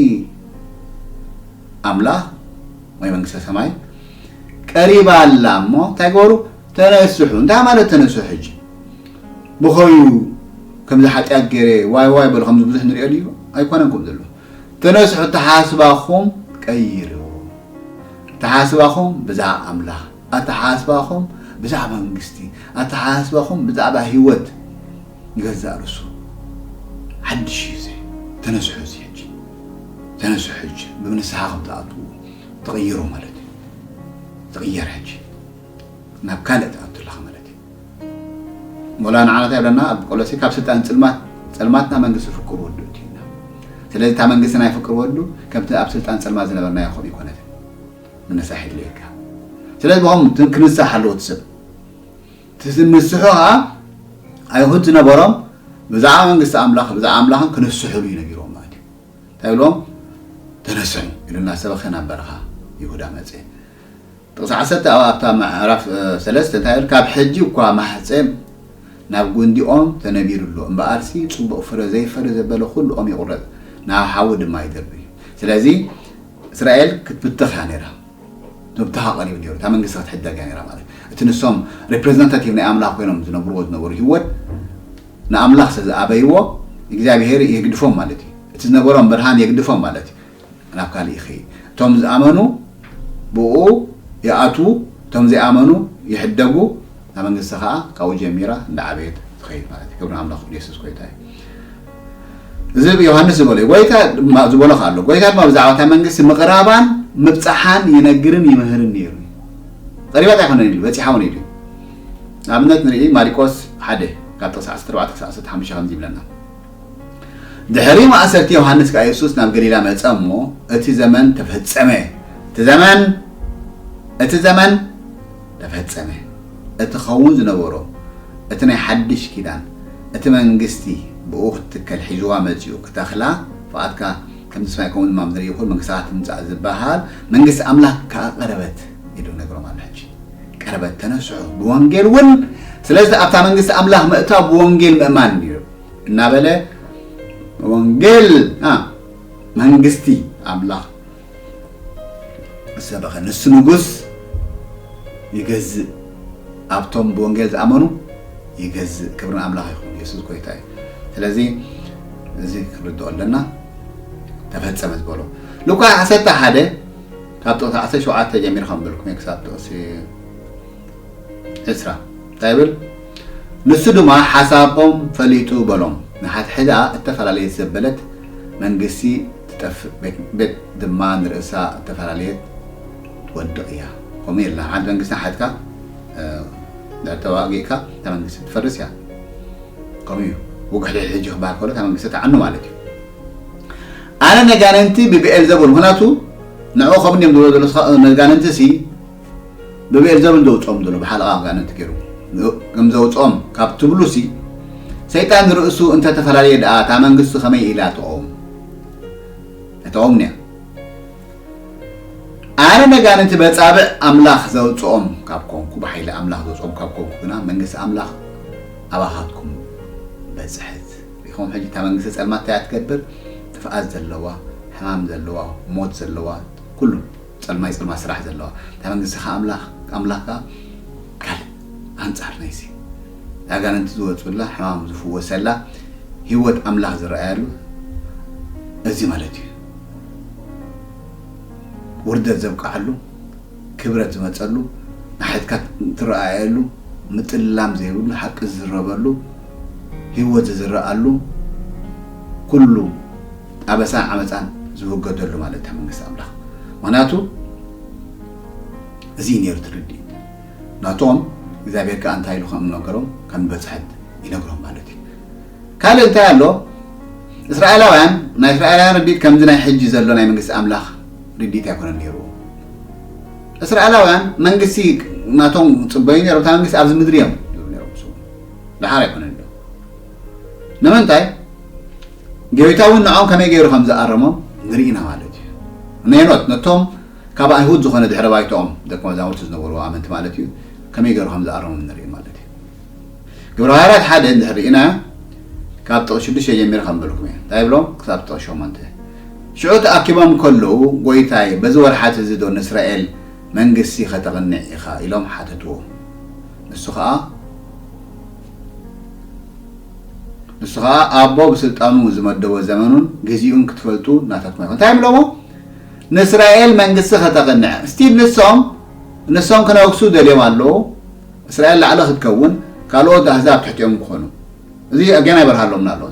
ኣምላኽ ወይ መንግስተ ሰማይ ቀሪባ ኣላ እሞ እንታይ ግበሩ? ተነስሑ። እንታይ ማለት ተነስሑ? ሕጂ ብኸዩ ከምዚ ሓጢኣት ገይረ ዋይ ዋይ በሉ ከምዚ ብዙሕ ንሪኦ ድዩ? ኣይኮነን ከምኡ ዘሎ። ተነስሑ፣ ኣተሓስባኹም ቀይሩ። ኣተሓስባኹም ብዛዕባ ኣምላኽ፣ ኣተሓስባኹም ብዛዕባ መንግስቲ፣ ኣተሓስባኹም ብዛዕባ ህይወት ይገዛእ ርእሱ ሓድሽ እዩ። እዚ ተነስሑ፣ እዚ ሕጂ ተነስሑ፣ ሕጂ ብምንስሓ ከም ትኣትዉ ትቕይሩ ማለት እዩ። ትቕየር ሕጂ ናብ ካልእ ትኣቱ ኣለኻ ማለት እዩ። ሞላ ንዓና እንታይ ይብለና ኣብ ቆሎሴ? ካብ ስልጣን ጽልማት ጸልማት ናብ መንግስቲ ፍቅር ወዱ እትዩና። ስለዚ እታ መንግስቲ ናይ ፍቅር ወዱ ከምቲ ኣብ ስልጣን ጸልማት ዝነበርናዮ ከምኡ ይኮነትን። ምንሳሕ የድልየካ። ስለዚ ብኸም ክንሳሕ ኣለዎ እቲ ሰብ። እቲ ንስሑ ኸዓ ኣይሁድ ዝነበሮም ብዛዕባ መንግስቲ ኣምላኽ ብዛዕባ ኣምላኽን ክነስሕሉ እዩ ነጊርዎም ማለት እዩ። እንታይ ኢልዎም? ተነስሑ ኢሉ እናሰበኸ ናብ በረኻ ይሁዳ መጸ። ጥቕሲ ዓሰርተ ኣብ ኣብታ ምዕራፍ እ፣ ሰለስተ እንታይ ይብል? ካብ ሕጂ እኳ ማሕፀም ናብ ጉንዲኦም ተነቢሩ ኣሎ እምበኣርሲ ፅቡቕ ፍረ ዘይፈሪ ዘበለ ኩሉ ኦም ይቑረፅ ናብ ሓዊ ድማ ይደርብ እዩ። ስለዚ እስራኤል ክትብተኽ እያ ነይራ። ምብተኻ ቀሪቡ ነይሩ። እታ መንግስቲ ክትሕደግ እያ ነይራ ማለት እዩ። እቲ ንሶም ሪፕሬዘንታቲቭ ናይ ኣምላኽ ኮይኖም ዝነብርዎ ዝነበሩ ህይወት ንኣምላኽ ስለ ዝኣበይዎ እግዚኣብሄር የግድፎም ማለት እዩ። እቲ ዝነበሮም ብርሃን የግድፎም ማለት እዩ። ናብ ካልእ ይኸይድ። እቶም ዝኣመኑ ብኡ ይኣትዉ፣ እቶም ዘይኣመኑ ይሕደጉ፣ እታ መንግስቲ ኸዓ ካብኡ ጀሚራ እንዳዓበየት ትኸይድ ማለት እዩ። ክብሪ ኣምላኽ ይኹን፣ የሱስ ጎይታ እዩ። እዚ ዮሃንስ ዝበሎ እዩ። ጎይታ ድማ ዝበሎ ኸዓ ኣሎ። ጎይታ ድማ ብዛዕባ እታ መንግስቲ ምቕራባን ምብጻሓን ይነግርን ይምህርን ነይሩ እዩ። ቀሪባት ኣይኮነን ኢሉ፣ በጺሓ እውን ኢሉ እዩ። ንኣብነት ንርኢ ማሪቆስ ሓደ ካብ ጥቕሲ ዓሰርተ ኣርባዕተ ክሳብ ዓሰርተ ሓሙሽተ ከምዚ ይብለና። ድሕሪ ማእሰርቲ ዮሃንስ ከኣ የሱስ ናብ ገሊላ መጸ እሞ እቲ ዘመን ተፈጸመ። እቲ ዘመን፣ እቲ ዘመን ተፈጸመ። እቲ ኸውን ዝነበሮ፣ እቲ ናይ ሓድሽ ኪዳን፣ እቲ መንግስቲ ብኡ ክትትከል ሒዝዋ መጺኡ ክተኽላ፣ ፍቓድካ ከምቲ ሰማይ ከምኡ ድማ ምድሪ ይኹን፣ መንግስትኻ ትምጻእ ዝበሃል፣ መንግስቲ ኣምላኽ ከኣ ቀረበት ኢሉ ነግሮም ኣሎ። ሕጂ ቀረበት፣ ተነስሑ፣ ብወንጌል እውን፣ ስለዚ ኣብታ መንግስቲ ኣምላኽ ምእታው ብወንጌል ምእማን እዩ እናበለ ወንጌል፣ አ፣ መንግስቲ ኣምላኽ ዝሰበኸ ንሱ ንጉስ ይገዝእ፣ ኣብቶም ብወንጌል ዝኣመኑ ይገዝእ። ክብሪ ንኣምላኽ ይኹን፣ የሱስ ጎይታ እዩ። ስለዚ እዚ ክንርድኦ ኣለና። ተፈጸመ ዝበሎ ሉቃስ ዓሰርተ ሓደ ካብ ጥቕሲ ዓሰርተ ሸውዓተ ጀሚርካ ኣንበልኩም ክሳብ ጥቕሲ ዕስራ እንታይ ይብል? ንሱ ድማ ሓሳቦም ፈሊጡ በሎም፣ ንሓድሕዳ እተፈላለየት ዘበለት መንግስቲ ትጠፍእ፣ ቤት፣ ቤት ድማ ንርእሳ እተፈላለየት ትወድቕ እያ። ከምኡ የላ፣ ሓንቲ መንግስቲ ሓድካ፣ እ፣ እንድሕር ተዋጊእካ፣ እታ መንግስቲ ትፈርስ እያ። ከምኡ እዩ። ውግሕ ድሕሪ ሕጂ ክበሃል ከሎ፣ እታ መንግስቲ ትዓኑ ማለት እዩ። ኣነ ነጋንንቲ ብብኤልዘቡል፣ ምኽንያቱ ንዕኡ ከምኡ እዮም ዝብሎ ዘለዉ፣ ነጋንንቲ ሲ ብብኤልዘቡል ዘውፅኦም ዘሎ፣ ብሓለቓ ኣጋንንቲ ገይሩ ከም ዘውፅኦም ካብ ትብሉ ሲ፣ ሰይጣን ንርእሱ እንተተፈላለየ ደኣ፣ እታ መንግስቲ ከመይ ኢላ ትቐውም? ኣይትቐውምን እያ። ኣነ ነጋንንቲ በጻብዕ ኣምላኽ ዘውፅኦም ካብ ኮንኩ፣ ብሓይሊ ኣምላኽ ዘውፅኦም ካብ ኮንኩ ግና፣ መንግስቲ ኣምላኽ ኣባኻትኩም በጽሐት። ሪኹም ሕጂ እታ መንግስቲ ጸልማት እንታይ እያ ትገብር? ጥፍኣት ዘለዋ፣ ሕማም ዘለዋ፣ ሞት ዘለዋ፣ ኩሉ ጸልማይ ጸልማት ስራሕ ዘለዋ። እታ መንግስቲ ከኣ ኣምላኽ፣ ኣምላኽ ከኣ ካልእ ኣንጻር ናይዚ ኣጋንንቲ ዝወጹላ፣ ሕማም ዝፍወሰላ፣ ህይወት ኣምላኽ ዝረኣየሉ እዚ ማለት እዩ። ውርደት ዘብቅዓሉ፣ ክብረት ዝመጸሉ፣ ንሓድካ ትረኣየሉ፣ ምጥልላም ዘይብሉ፣ ሓቂ ዝዝረበሉ፣ ህይወት ዝዝረኣሉ፣ ኩሉ ኣበሳን ዓመጻን ዝውገደሉ ማለት እታ መንግስቲ ኣምላኽ። ምኽንያቱ እዚ እዩ ነይሩ እቲ ርድኢት። ናቶም እግዚኣብሔር ከኣ እንታይ ኢሉ ከም ነገሮም፣ ከም ዝበጽሐት ይነግሮም ማለት እዩ። ካልእ እንታይ ኣሎ? እስራኤላውያን፣ ናይ እስራኤላውያን ርድኢት ከምዚ ናይ ሕጂ ዘሎ ናይ መንግስቲ ኣምላኽ ርድኢት ኣይኮነን ነይሩ። እስራኤላውያን መንግስቲ ናቶም ጽበዩ ነይሮም፣ እታ መንግስቲ ኣብዚ ምድሪ እዮም ዝብሉ ነይሮም። ደሓር ኣይኮነን ዶ? ንምንታይ? ጎይታ እውን ንዖም ከመይ ገይሩ ከም ዝኣረሞም ንርኢ ኢና ማለት እዩ። ነኖት ነቶም ካብ ኣይሁድ ዝኾነ ድሕረ ባይትኦም ደቀ መዛሙርቲ ዝነበሩ ኣመንቲ ማለት እዩ፣ ከመይ ገይሩ ከም ዝኣረሞም ንርኢ ማለት እዩ። ግብረ ሃዋርያት ሓደ እንድሕር ርኢና ካብ ጥቕሲ ሽዱሽተ ጀሚረ ከም በልኩም እየ። እንታይ ይብሎም? ክሳብ ጥቕሲ ሸሞንተ። ሽዑ ተኣኪቦም ከለዉ፣ "ጎይታይ፣ በዚ ወርሓት እዚ ዶ ንእስራኤል መንግስቲ ከተቕንዕ ኢኻ?" ኢሎም ሓተትዎ። ንሱ ኸኣ ንሱ ኸኣ ኣቦ ብስልጣኑ ዝመደቦ ዘመኑን ግዜኡን ክትፈልጡ ናታትኩም ኣይኮን። እንታይ ይብሎሞ? "ንእስራኤል መንግስቲ ከተቕንዕ." ስቲል ንሶም ንሶም ክነግሱ ደልዮም ኣለዉ። እስራኤል ላዕሊ ክትከውን፣ ካልኦት ኣህዛብ ትሕቲኦም ክኾኑ። እዚ ኣገና ይበርሃሎምና ኣሎ።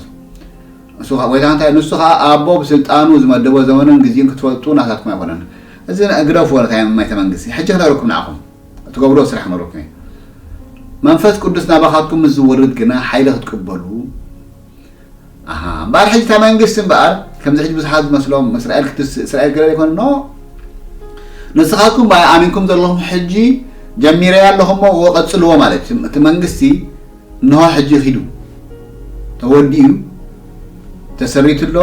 ንሱ ኸኣ፣ ጎይታ እንታይ፣ ንሱ ኸኣ ኣቦ ብስልጣኑ ዝመደቦ ዘመኑን ግዜኡን ክትፈልጡ ናታትኩም ኣይኮነን። እዚ ግደፍዎ፣ እንታይ ማይተ መንግስቲ። ሕጂ ክነግረኩም ንዓኹም። እትገብርዎ ስራሕ ክነግረኩም እየ። መንፈስ ቅዱስ ናባኻትኩም ምስ ዝወርድ ግና ሓይሊ ክትቅበሉ። ኣሃ፣ እምበኣር ሕጂ እታ መንግስቲ እምበኣር፣ ከምዚ ሕጂ ብዙሓት ዝመስሎም፣ እስራኤል ክትስ-፣ እስራኤል ገለ ይኮን? ኖ። ንስኻትኩም ብኣይ ኣሚንኩም ዘለኹም ሕጂ ጀሚረያ ኣለኹም እሞ ቀጽልዎ ማለት እዩ። እቲ መንግስቲ እንሆ ሕጂ ኺዱ። ተወዲኡ፣ ተሰሪቱ ኣሎ።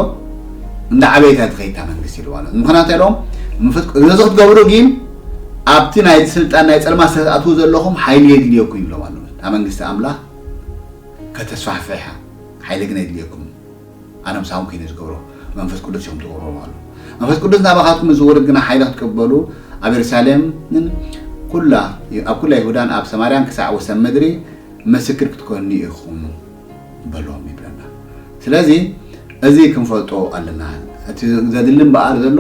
እንዳ ዓበየት እያ ትኸይድ እታ መንግስቲ ኢሉ ማለት። ምኽንያቱ ኢሎም፣ መንፈስ ቅዱስ ነዚ ክትገብሩ ግን ኣብቲ ናይ ስልጣን ናይ ጸልማት ዝተኣትዉ ዘለኹም ሓይሊ የድልየኩም ይብሎም ኣለዉ። እታ መንግስቲ ኣምላኽ ከተስፋሕፍሕ እያ። ሓይሊ ግን የድልየኩም። ኣነ ምሳኹም ኮይነ ዝገብሮ። መንፈስ ቅዱስ እዮም ትገብሩ ኣለዉ። መንፈስ ቅዱስ ናባኻትኩም ምስ ዝወርድ ግና ሓይሊ ክትቅበሉ ኣብ የሩሳሌምን ኩላ፣ ኣብ ኩላ ይሁዳን ኣብ ሰማርያን ክሳዕ ወሰን ምድሪ ምስክር ክትኮኑኒ ኢኹም በሎም ይብለና። ስለዚ እዚ ክንፈልጦ ኣለና። እቲ ዘድሊ እምበኣር ዘሎ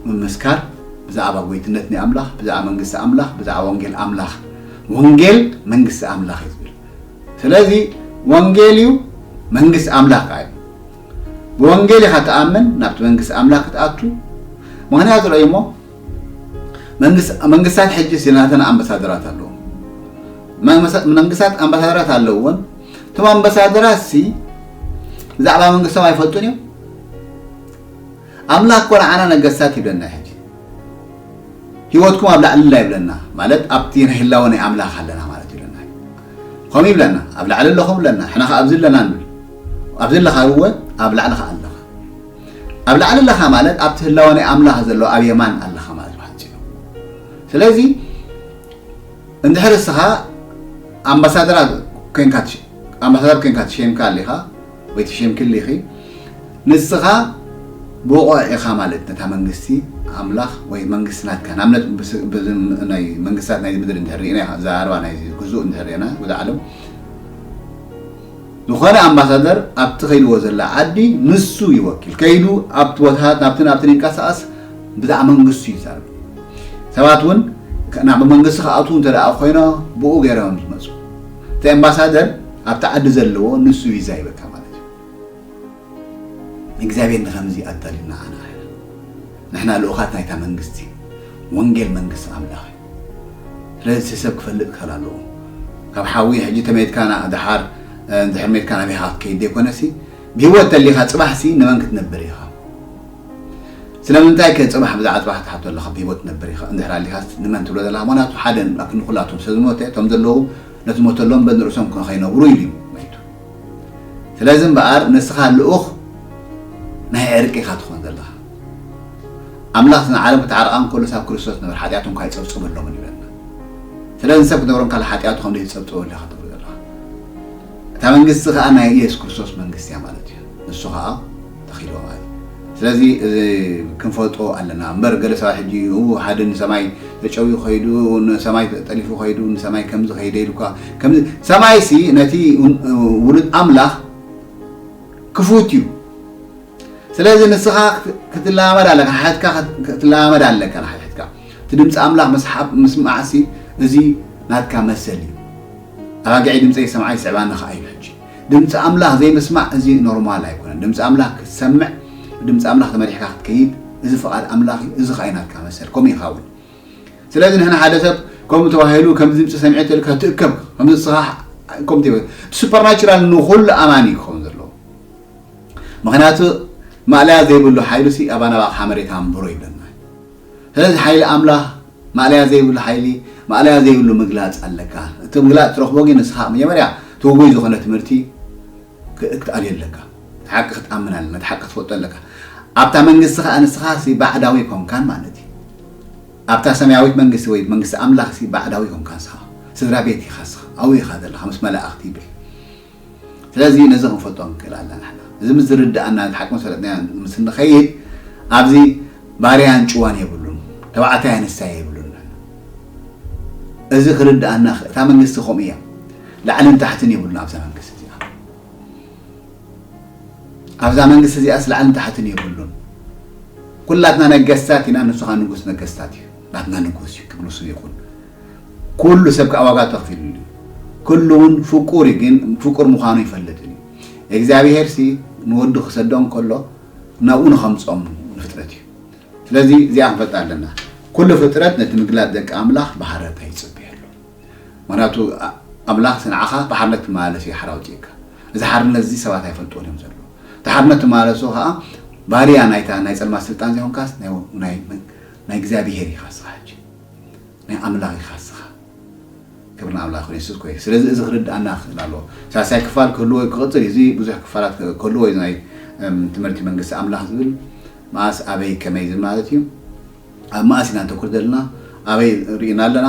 ምምስካር ብዛዕባ ጎይትነት ናይ ኣምላኽ፣ ብዛዕባ መንግስቲ ኣምላኽ፣ ብዛዕባ ወንጌል ኣምላኽ። ወንጌል መንግስቲ ኣምላኽ እዩ ዝብል። ስለዚ ወንጌል እዩ መንግስቲ ኣምላኽ ከኣ እዩ። ብወንጌል ኢኻ ትኣምን፣ ናብቲ መንግስቲ ኣምላኽ ክትኣቱ። ምኽንያቱ ርኣዩ እሞ፣ መንግስ-፣ መንግስታት ሕጂ ሲ ናተን ኣምባሳደራት ኣለዎም። መንግስታት፣ መንግስታት ኣምባሳደራት ኣለዎም። እቶም ኣምባሳደራት ሲ ብዛዕባ መንግስቶም ኣይፈልጡን እዮም። ኣምላኽ እኮ ንዓና ነገስታት ይብለና ሕጂ። ህይወትኩም ኣብ ላዕሊ ኣላ ይብለና፣ ማለት ኣብቲ ናይ ህላወ ናይ ኣምላኽ ኣለና ማለት ይብለና። ከምኡ ይብለና፣ ኣብ ላዕሊ ኣለኹም ይብለና፣ ሕና ኸዓ ኣብዚ ኣለና ንብል። ኣብዚ ኣለኻ እወ፣ ኣብ ላዕሊ ኸዓ ኣለኻ። ኣብ ላዕሊ ኣለኻ ማለት ኣብቲ ህላወ ናይ ኣምላኽ ዘሎ ኣብ የማን ኣለኻ ማለት እዩ ብሓጺሩ። ስለዚ እንድሕር እስኻ ኣምባሳደራት ኮይንካ ትሽ-፣ ኣምባሳደር ኮይንካ ትሸይምካ ኣሊኻ ወይ ትሸይምኪ ኣሊኺ፣ ንስኻ ብቑዕ ኢኻ ማለት ነታ መንግስቲ ኣምላኽ ወይ መንግስቲ ናትካ። ንኣብነት ብስ-፣ ብዝ-፣ ናይ መንግስታት ናይዚ ምድሪ እንድሕር ርኢና፣ እዛ ኣርባ ናይዚ ግዙእ እንድሕር ርኢና፣ ጉዛ ዓለም ዝኾነ ኣምባሳደር ኣብቲ ከይድዎ ዘላ ዓዲ ንሱ ይወክል። ከይዱ ኣብቲ ቦታታት ናብቲ ናብቲ ይንቀሳቐስ ብዛዕባ መንግስቱ ይዛረብ። ሰባት እውን ናብ መንግስቲ ክኣትዉ እንተ ደኣ ኮይኖ ብኡ ገይሮም ዝመፁ። እቲ ኣምባሳደር ኣብቲ ዓዲ ዘለዎ ንሱ ቪዛ ይበካ ማለት እዩ። እግዚኣብሔር ንኸምዚ ኣዳልዩና ኣና ንሕና ልኡኻት ናይታ መንግስቲ፣ ወንጌል መንግስቲ ኣምላኽ እዩ። ስለዚ ሰብ ክፈልጥ ክኽእል ኣለዎ። ካብ ሓዊ ሕጂ ተመይትካ ና-፣ ድሓር፣ እ፣ እንድሕር መይትካ ናበይ ኢኻ ክትከይድ ዘይኮነሲ፣ ብህይወት ተሊኻ ጽባሕሲ ንመን ክትነብር ኢኻ? ስለምንታይ ከ ጽባሕ ብዛዕባ ጽባሕ ትሓቶ ኣለኻ? ብህይወት ትነብር ኢኻ እንድሕር ኣሊኻስ ንመን ትብሎ ዘለኻ? ምኽንያቱ ሓደ ንኩላቶም ስለ ዝሞተ፣ እቶም ዘለዉ ነቲ ዝሞተሎም በንርእሶም ከ-፣ ከይነብሩ ኢሉ እዩ መይቱ። ስለዚ እምበኣር ንስኻ ልኡኽ ናይ ዕርቂ ኢኻ ትኾን ዘለኻ። ኣምላኽ ንዓለም ክተዓርቓ እንከሎ፣ ሳብ ክርስቶስ ነበር ሓጢኣቶም ካይጸብጸበሎምን ይብለና። ስለዚ ሰብ ክነብሮም ካልእ ሓጢኣቱ ከም ዘይጸብጸበሉ ኢኻ ትብሎ ዘለኻ። እታ መንግስቲ ከኣ ናይ ኢየሱስ ክርስቶስ መንግስቲ እያ ማለት እዩ። ንሱ ከኣ ተኺልዎ ማለት እዩ። ስለዚ እዚ ክንፈልጦ ኣለና እምበር፣ ገለ ሰባት ሕጂ፣ "ኡ፣ ሓደ ንሰማይ ተጨውዩ ኸይዱ፣ ንሰማይ ጠሊፉ ኸይዱ፣ ንሰማይ ከምዚ ኸይደ" ኢሉካ፣ ከምዚ፣ ሰማይሲ ነቲ ውን-፣ ውሉድ ኣምላኽ ክፉት እዩ። ስለዚ ንስኻ ክት-፣ ክትለማመድ ኣለካ፣ ንሓትካ ክት-፣ ክትለማመድ ኣለካ፣ ንሓትካ። እቲ ድምፂ ኣምላኽ ምስሓብ፣ ምስማዕሲ፣ እዚ ናትካ መሰል እዩ። "ኣባጊዐይ ድምፀይ ይስምዓ፣ ይስዕባኒ" ከኣ እዩ ሕጂ። ድምፂ ኣምላኽ ዘይምስማዕ፣ እዚ ኖርማል ኣይኮነን። ድምፂ ኣምላኽ ክትሰምዕ፣ ድምፂ ኣምላኽ ተመሪሕካ ክትከይድ፣ እዚ ፍቓድ ኣምላኽ እዩ፣ እዚ ከኣ እዩ ናትካ መሰል። ከምኡ ኢኻ እውን። ስለዚ ንሕና ሓደ ሰብ ከምኡ ተባሂሉ፣ ከምዚ ድምፂ ሰሚዐ ተልካ ትእከብ፣ ከምዚ ንስኻ ከምኡ ትብል። እቲ ሱፐርናቹራል ንኹሉ ኣማኒ ክኸውን ዘለዎ። ምኽንያቱ ማእለያ ዘይብሉ ሓይሉሲ ኣባና ባቕሓ መሬት ኣንብሮ ይብለና። ስለዚ ሓይሊ ኣምላኽ ማእለያ ዘይብሉ ሓይሊ፣ ማእለያ ዘይብሉ ምግላጽ ኣለካ። እቲ ምግላጽ ትረኽቦ ግን ንስኻ መጀመርያ ትውጉይ ዝኾነ ትምህርቲ ክትኣልዮ ኣለካ። እቲ ሓቂ ክትኣምን ኣለና፣ እቲ ሓቂ ክትፈልጦ ኣለካ። ኣብታ መንግስቲ ከዓ ንስኻ ሲ ባዕዳዊ ኮንካን ማለት እዩ። ኣብታ ሰማያዊት መንግስቲ ወይ መንግስቲ ኣምላኽ ሲ ባዕዳዊ ኮንካን ንስኻ። ስድራ ቤት ኢኻ ንስኻ፣ ኣብኡ ኢኻ ዘለኻ ምስ መላእኽቲ ይብል። ስለዚ ነዚ ክንፈልጦ ንክእል ኣለና ንሕና። እዚ ምስ ዝርድኣና፣ እቲ ሓቂ ምስ ፈለጥናዮ ምስ እንኸይድ፣ ኣብዚ ባርያን ጭዋን የብሉን፣ ተባዕታይ ኣንስታይ የብሉን። እዚ ክርድኣና ክ-፣ እታ መንግስቲ ከምኡ እያ። ላዕልን ታሕትን የብሉን ኣብዛ መንግስቲ እዚኣ። ኣብዛ መንግስቲ እዚኣስ ላዕልን ታሕትን የብሉን። ኩላትና ነገስታት ኢና፣ ንሱ ኸኣ ንጉስ ነገስታት እዩ። ናትና ንጉስ እዩ፣ ክብሉ ስም ይኹን። ኩሉ ሰብ ከኣ ዋጋ ተኽፊሉሉ እዩ። ኩሉ እውን ፍቁር እዩ፣ ግን ፍቁር ምዃኑ ይፈልጥን እዩ። እግዚኣብሄር ሲ ንወዱ ክሰዶ እንከሎ ናብኡ ንኸምጾም ንፍጥረት እዩ። ስለዚ እዚኣ ክንፈልጣ ኣለና። ኩሉ ፍጥረት ነቲ ምግላጽ ደቂ ኣምላኽ ብሃረርታ ይጽበዮ ኣሎ። ምኽንያቱ ኣ-፣ ኣምላኽ ንዓኻ ብሓርነት ትመላለስ እዩ ሓራ ኣውጺእካ። እዚ ሓርነት እዚ ሰባት ኣይፈልጥዎን እዮም ዘለዉ። እቲ ሓርነት ትመላለሶ ኸኣ ባርያ ናይታ ናይ ጸልማት ስልጣን ዘይኮንካስ ናይ፣ ናይ፣ ናይ እግዚኣብሄር ኢኻ ንስኻ ሕጂ። ናይ ኣምላኽ ኢኻ ንስኻ። ክብሪ ንኣምላኽ ይኹን፣ የሱስ እኮ እዩ። ስለዚ እዚ ክርድኣና ክኽእል ኣለዎ። ሳልሳይ ክፋል ክህልዎ እዩ፣ ክቕጽል እዩ። እዚ ብዙሕ ክፋላት ክህልዎ እዩ፣ ናይ፣ እም፣ ትምህርቲ መንግስቲ ኣምላኽ ዝብል መኣስ፣ ኣበይ፣ ከመይ ዝብል ማለት እዩ። ኣብ መኣስ ኢና ንተኩር ዘለና፣ ኣበይ ርኢና ኣለና፣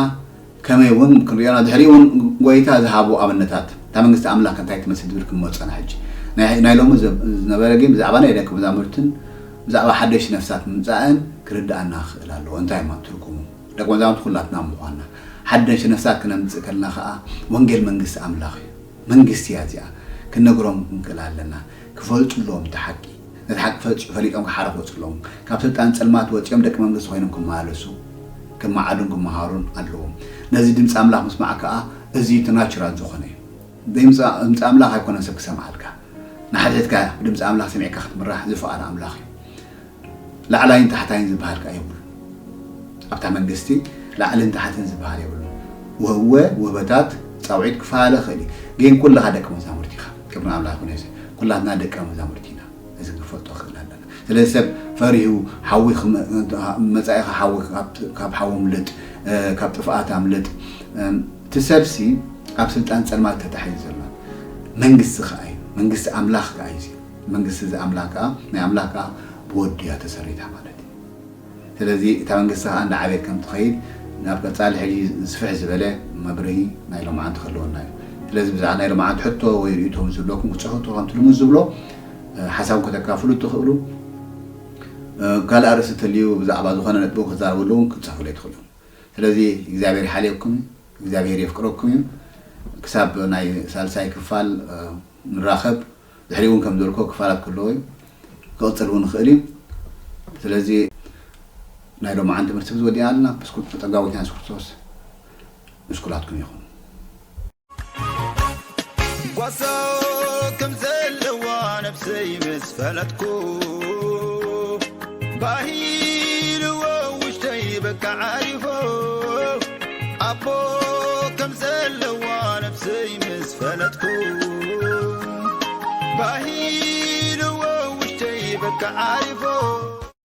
ከመይ እውን ክንሪኦ ኢና። ድሕሪኡ እውን ጎይታ ዝሃቦ ኣብነታት፣ እታ መንግስቲ ኣምላኽ እንታይ ትመስል ዝብል ክንመጾ ኢና ሕጂ። ናይ፣ ናይ ሎሚ ዘ-፣ ዝነበረ ግን ብዛዕባ ናይ ደቀ መዛሙርትን ብዛዕባ ሓደሽቲ ነፍሳት ምምጻእን ክርድኣና ክኽእል ኣለዎ። እንታይ እሞ ትርጉሙ? ደቂ መዛሙርቲ ኩላትና ምዃንና። ሓደሽቲ ነፍሳት ክነምጽእ ከለና ኸኣ ወንጌል መንግስቲ ኣምላኽ እዩ። መንግስቲ እያ እዚኣ። ክንነግሮም ክንክእል ኣለና። ክፈልጡ ኣለዎም እቲ ሓቂ። ነቲ ሓቂ ፈጽ-፣ ፈሊጦም ክሓራ ክወጹ ኣለዎም። ካብ ስልጣን ጸልማት ወጺኦም ደቂ መንግስቲ ኮይኖም ክመላለሱ፣ ክመዓዱን ክመሃሩን ኣለዎም። ነዚ ድምፂ ኣምላኽ ምስማዕ ከኣ እዚ እቲ ናቹራል ዝኾነ እዩ። ድምፂ፣ ድምፂ ኣምላኽ ኣይኮነን ሰብ ክሰምዓልካ። ንሓድሕድካ ብድምፂ ኣምላኽ ሰሚዕካ ክትምራሕ ዝፈቐደ ኣምላኽ እዩ። ላዕላይን ታሕታይን ዝበሃል ከኣ የብሉን። ኣብታ መንግስቲ ላዕልን ታሕትን ዝበሃል የብሉን። ወህወ፣ ውህበታት፣ ጻውዒት ክፈላለ ይኽእል እዩ። ግን ኩልኻ ደቂ መዛሙርቲ ኢኻ። ክብሪ ንኣምላኽ ይኹን። የሱስ፣ ኩላትና ደቂ መዛሙርቲ ኢና። እዚ ክንፈልጦ ክኽእል ኣለና። ስለዚ ሰብ ፈሪሁ፣ ሓዊ ክመ-፣ መጻኢኻ ሓዊ፣ ካብ፣ ካብ ሓዊ ኣምልጥ፣ እ፣ ካብ ጥፍኣት ኣምልጥ። እም፣ እቲ ሰብሲ ኣብ ስልጣን ጸልማት ተታሒዙ ዘሎ። መንግስቲ ከኣ እዩ። መንግስቲ ኣምላኽ ከኣ እዩ። መንግስቲ እዚ ኣምላኽ ከኣ፣ ናይ ኣምላኽ ከኣ ብወዱ እያ ተሰሪታ ማለት እዩ። ስለዚ እታ መንግስቲ ከኣ እንዳዓበየት ከም ትኸይድ፣ ናብ ቀጻሊ ሕጂ ዝስፍሕ ዝበለ መብርሂ ናይ ሎማዓንቲ ክህልወና እዩ። ስለዚ ብዛዕባ ናይ ሎማዓንቲ ሕቶ ወይ ርእይቶ ምስ ዝብለኩም፣ ክትጽሕፉ ትኽእሉ፣ ከምቲ ልሙድ ዝብሎ፣ እ፣ ሓሳብኩም ከተካፍሉ ትኽእሉ። እ፣ ካልእ ኣርእስቲ ተልዩ ብዛዕባ ዝኾነ ነጥቢ ክዛረበሉ እውን ክትጽሕፉለይ ትኽእሉ። ስለዚ እግዚኣብሔር ይሓልየኩም፣ እግዚኣብሔር የፍቅረኩም እዩ። ክሳብ ናይ ሳልሳይ ክፋል፣ እ፣ ንራኸብ። ድሕሪ እውን ከም ዝበልኮ ክፋላት ክህልዎ እዩ። ክቕጽል እውን ይኽእል እዩ። ስለዚ ናይ ሎማዓንቲ ትምህርቲ ብዚ ወዲኣ ኣለና። ምስ ኩ-፣ ጸጋ ጎይታና የሱስ ክርስቶስ ምስ ኩላትኩም ይኹን። ጓሳ ከም ዘለዋ ነፍሰይ ምስ ፈለጥኩ፣ ባሂልዎ ውሽጠይ በቃ ዓሪፎ። ኣቦ ከም ዘለዋ ነፍሰይ ምስ ፈለጥኩ፣ ባሂልዎ ውሽጠይ በቃ ዓሪፎ።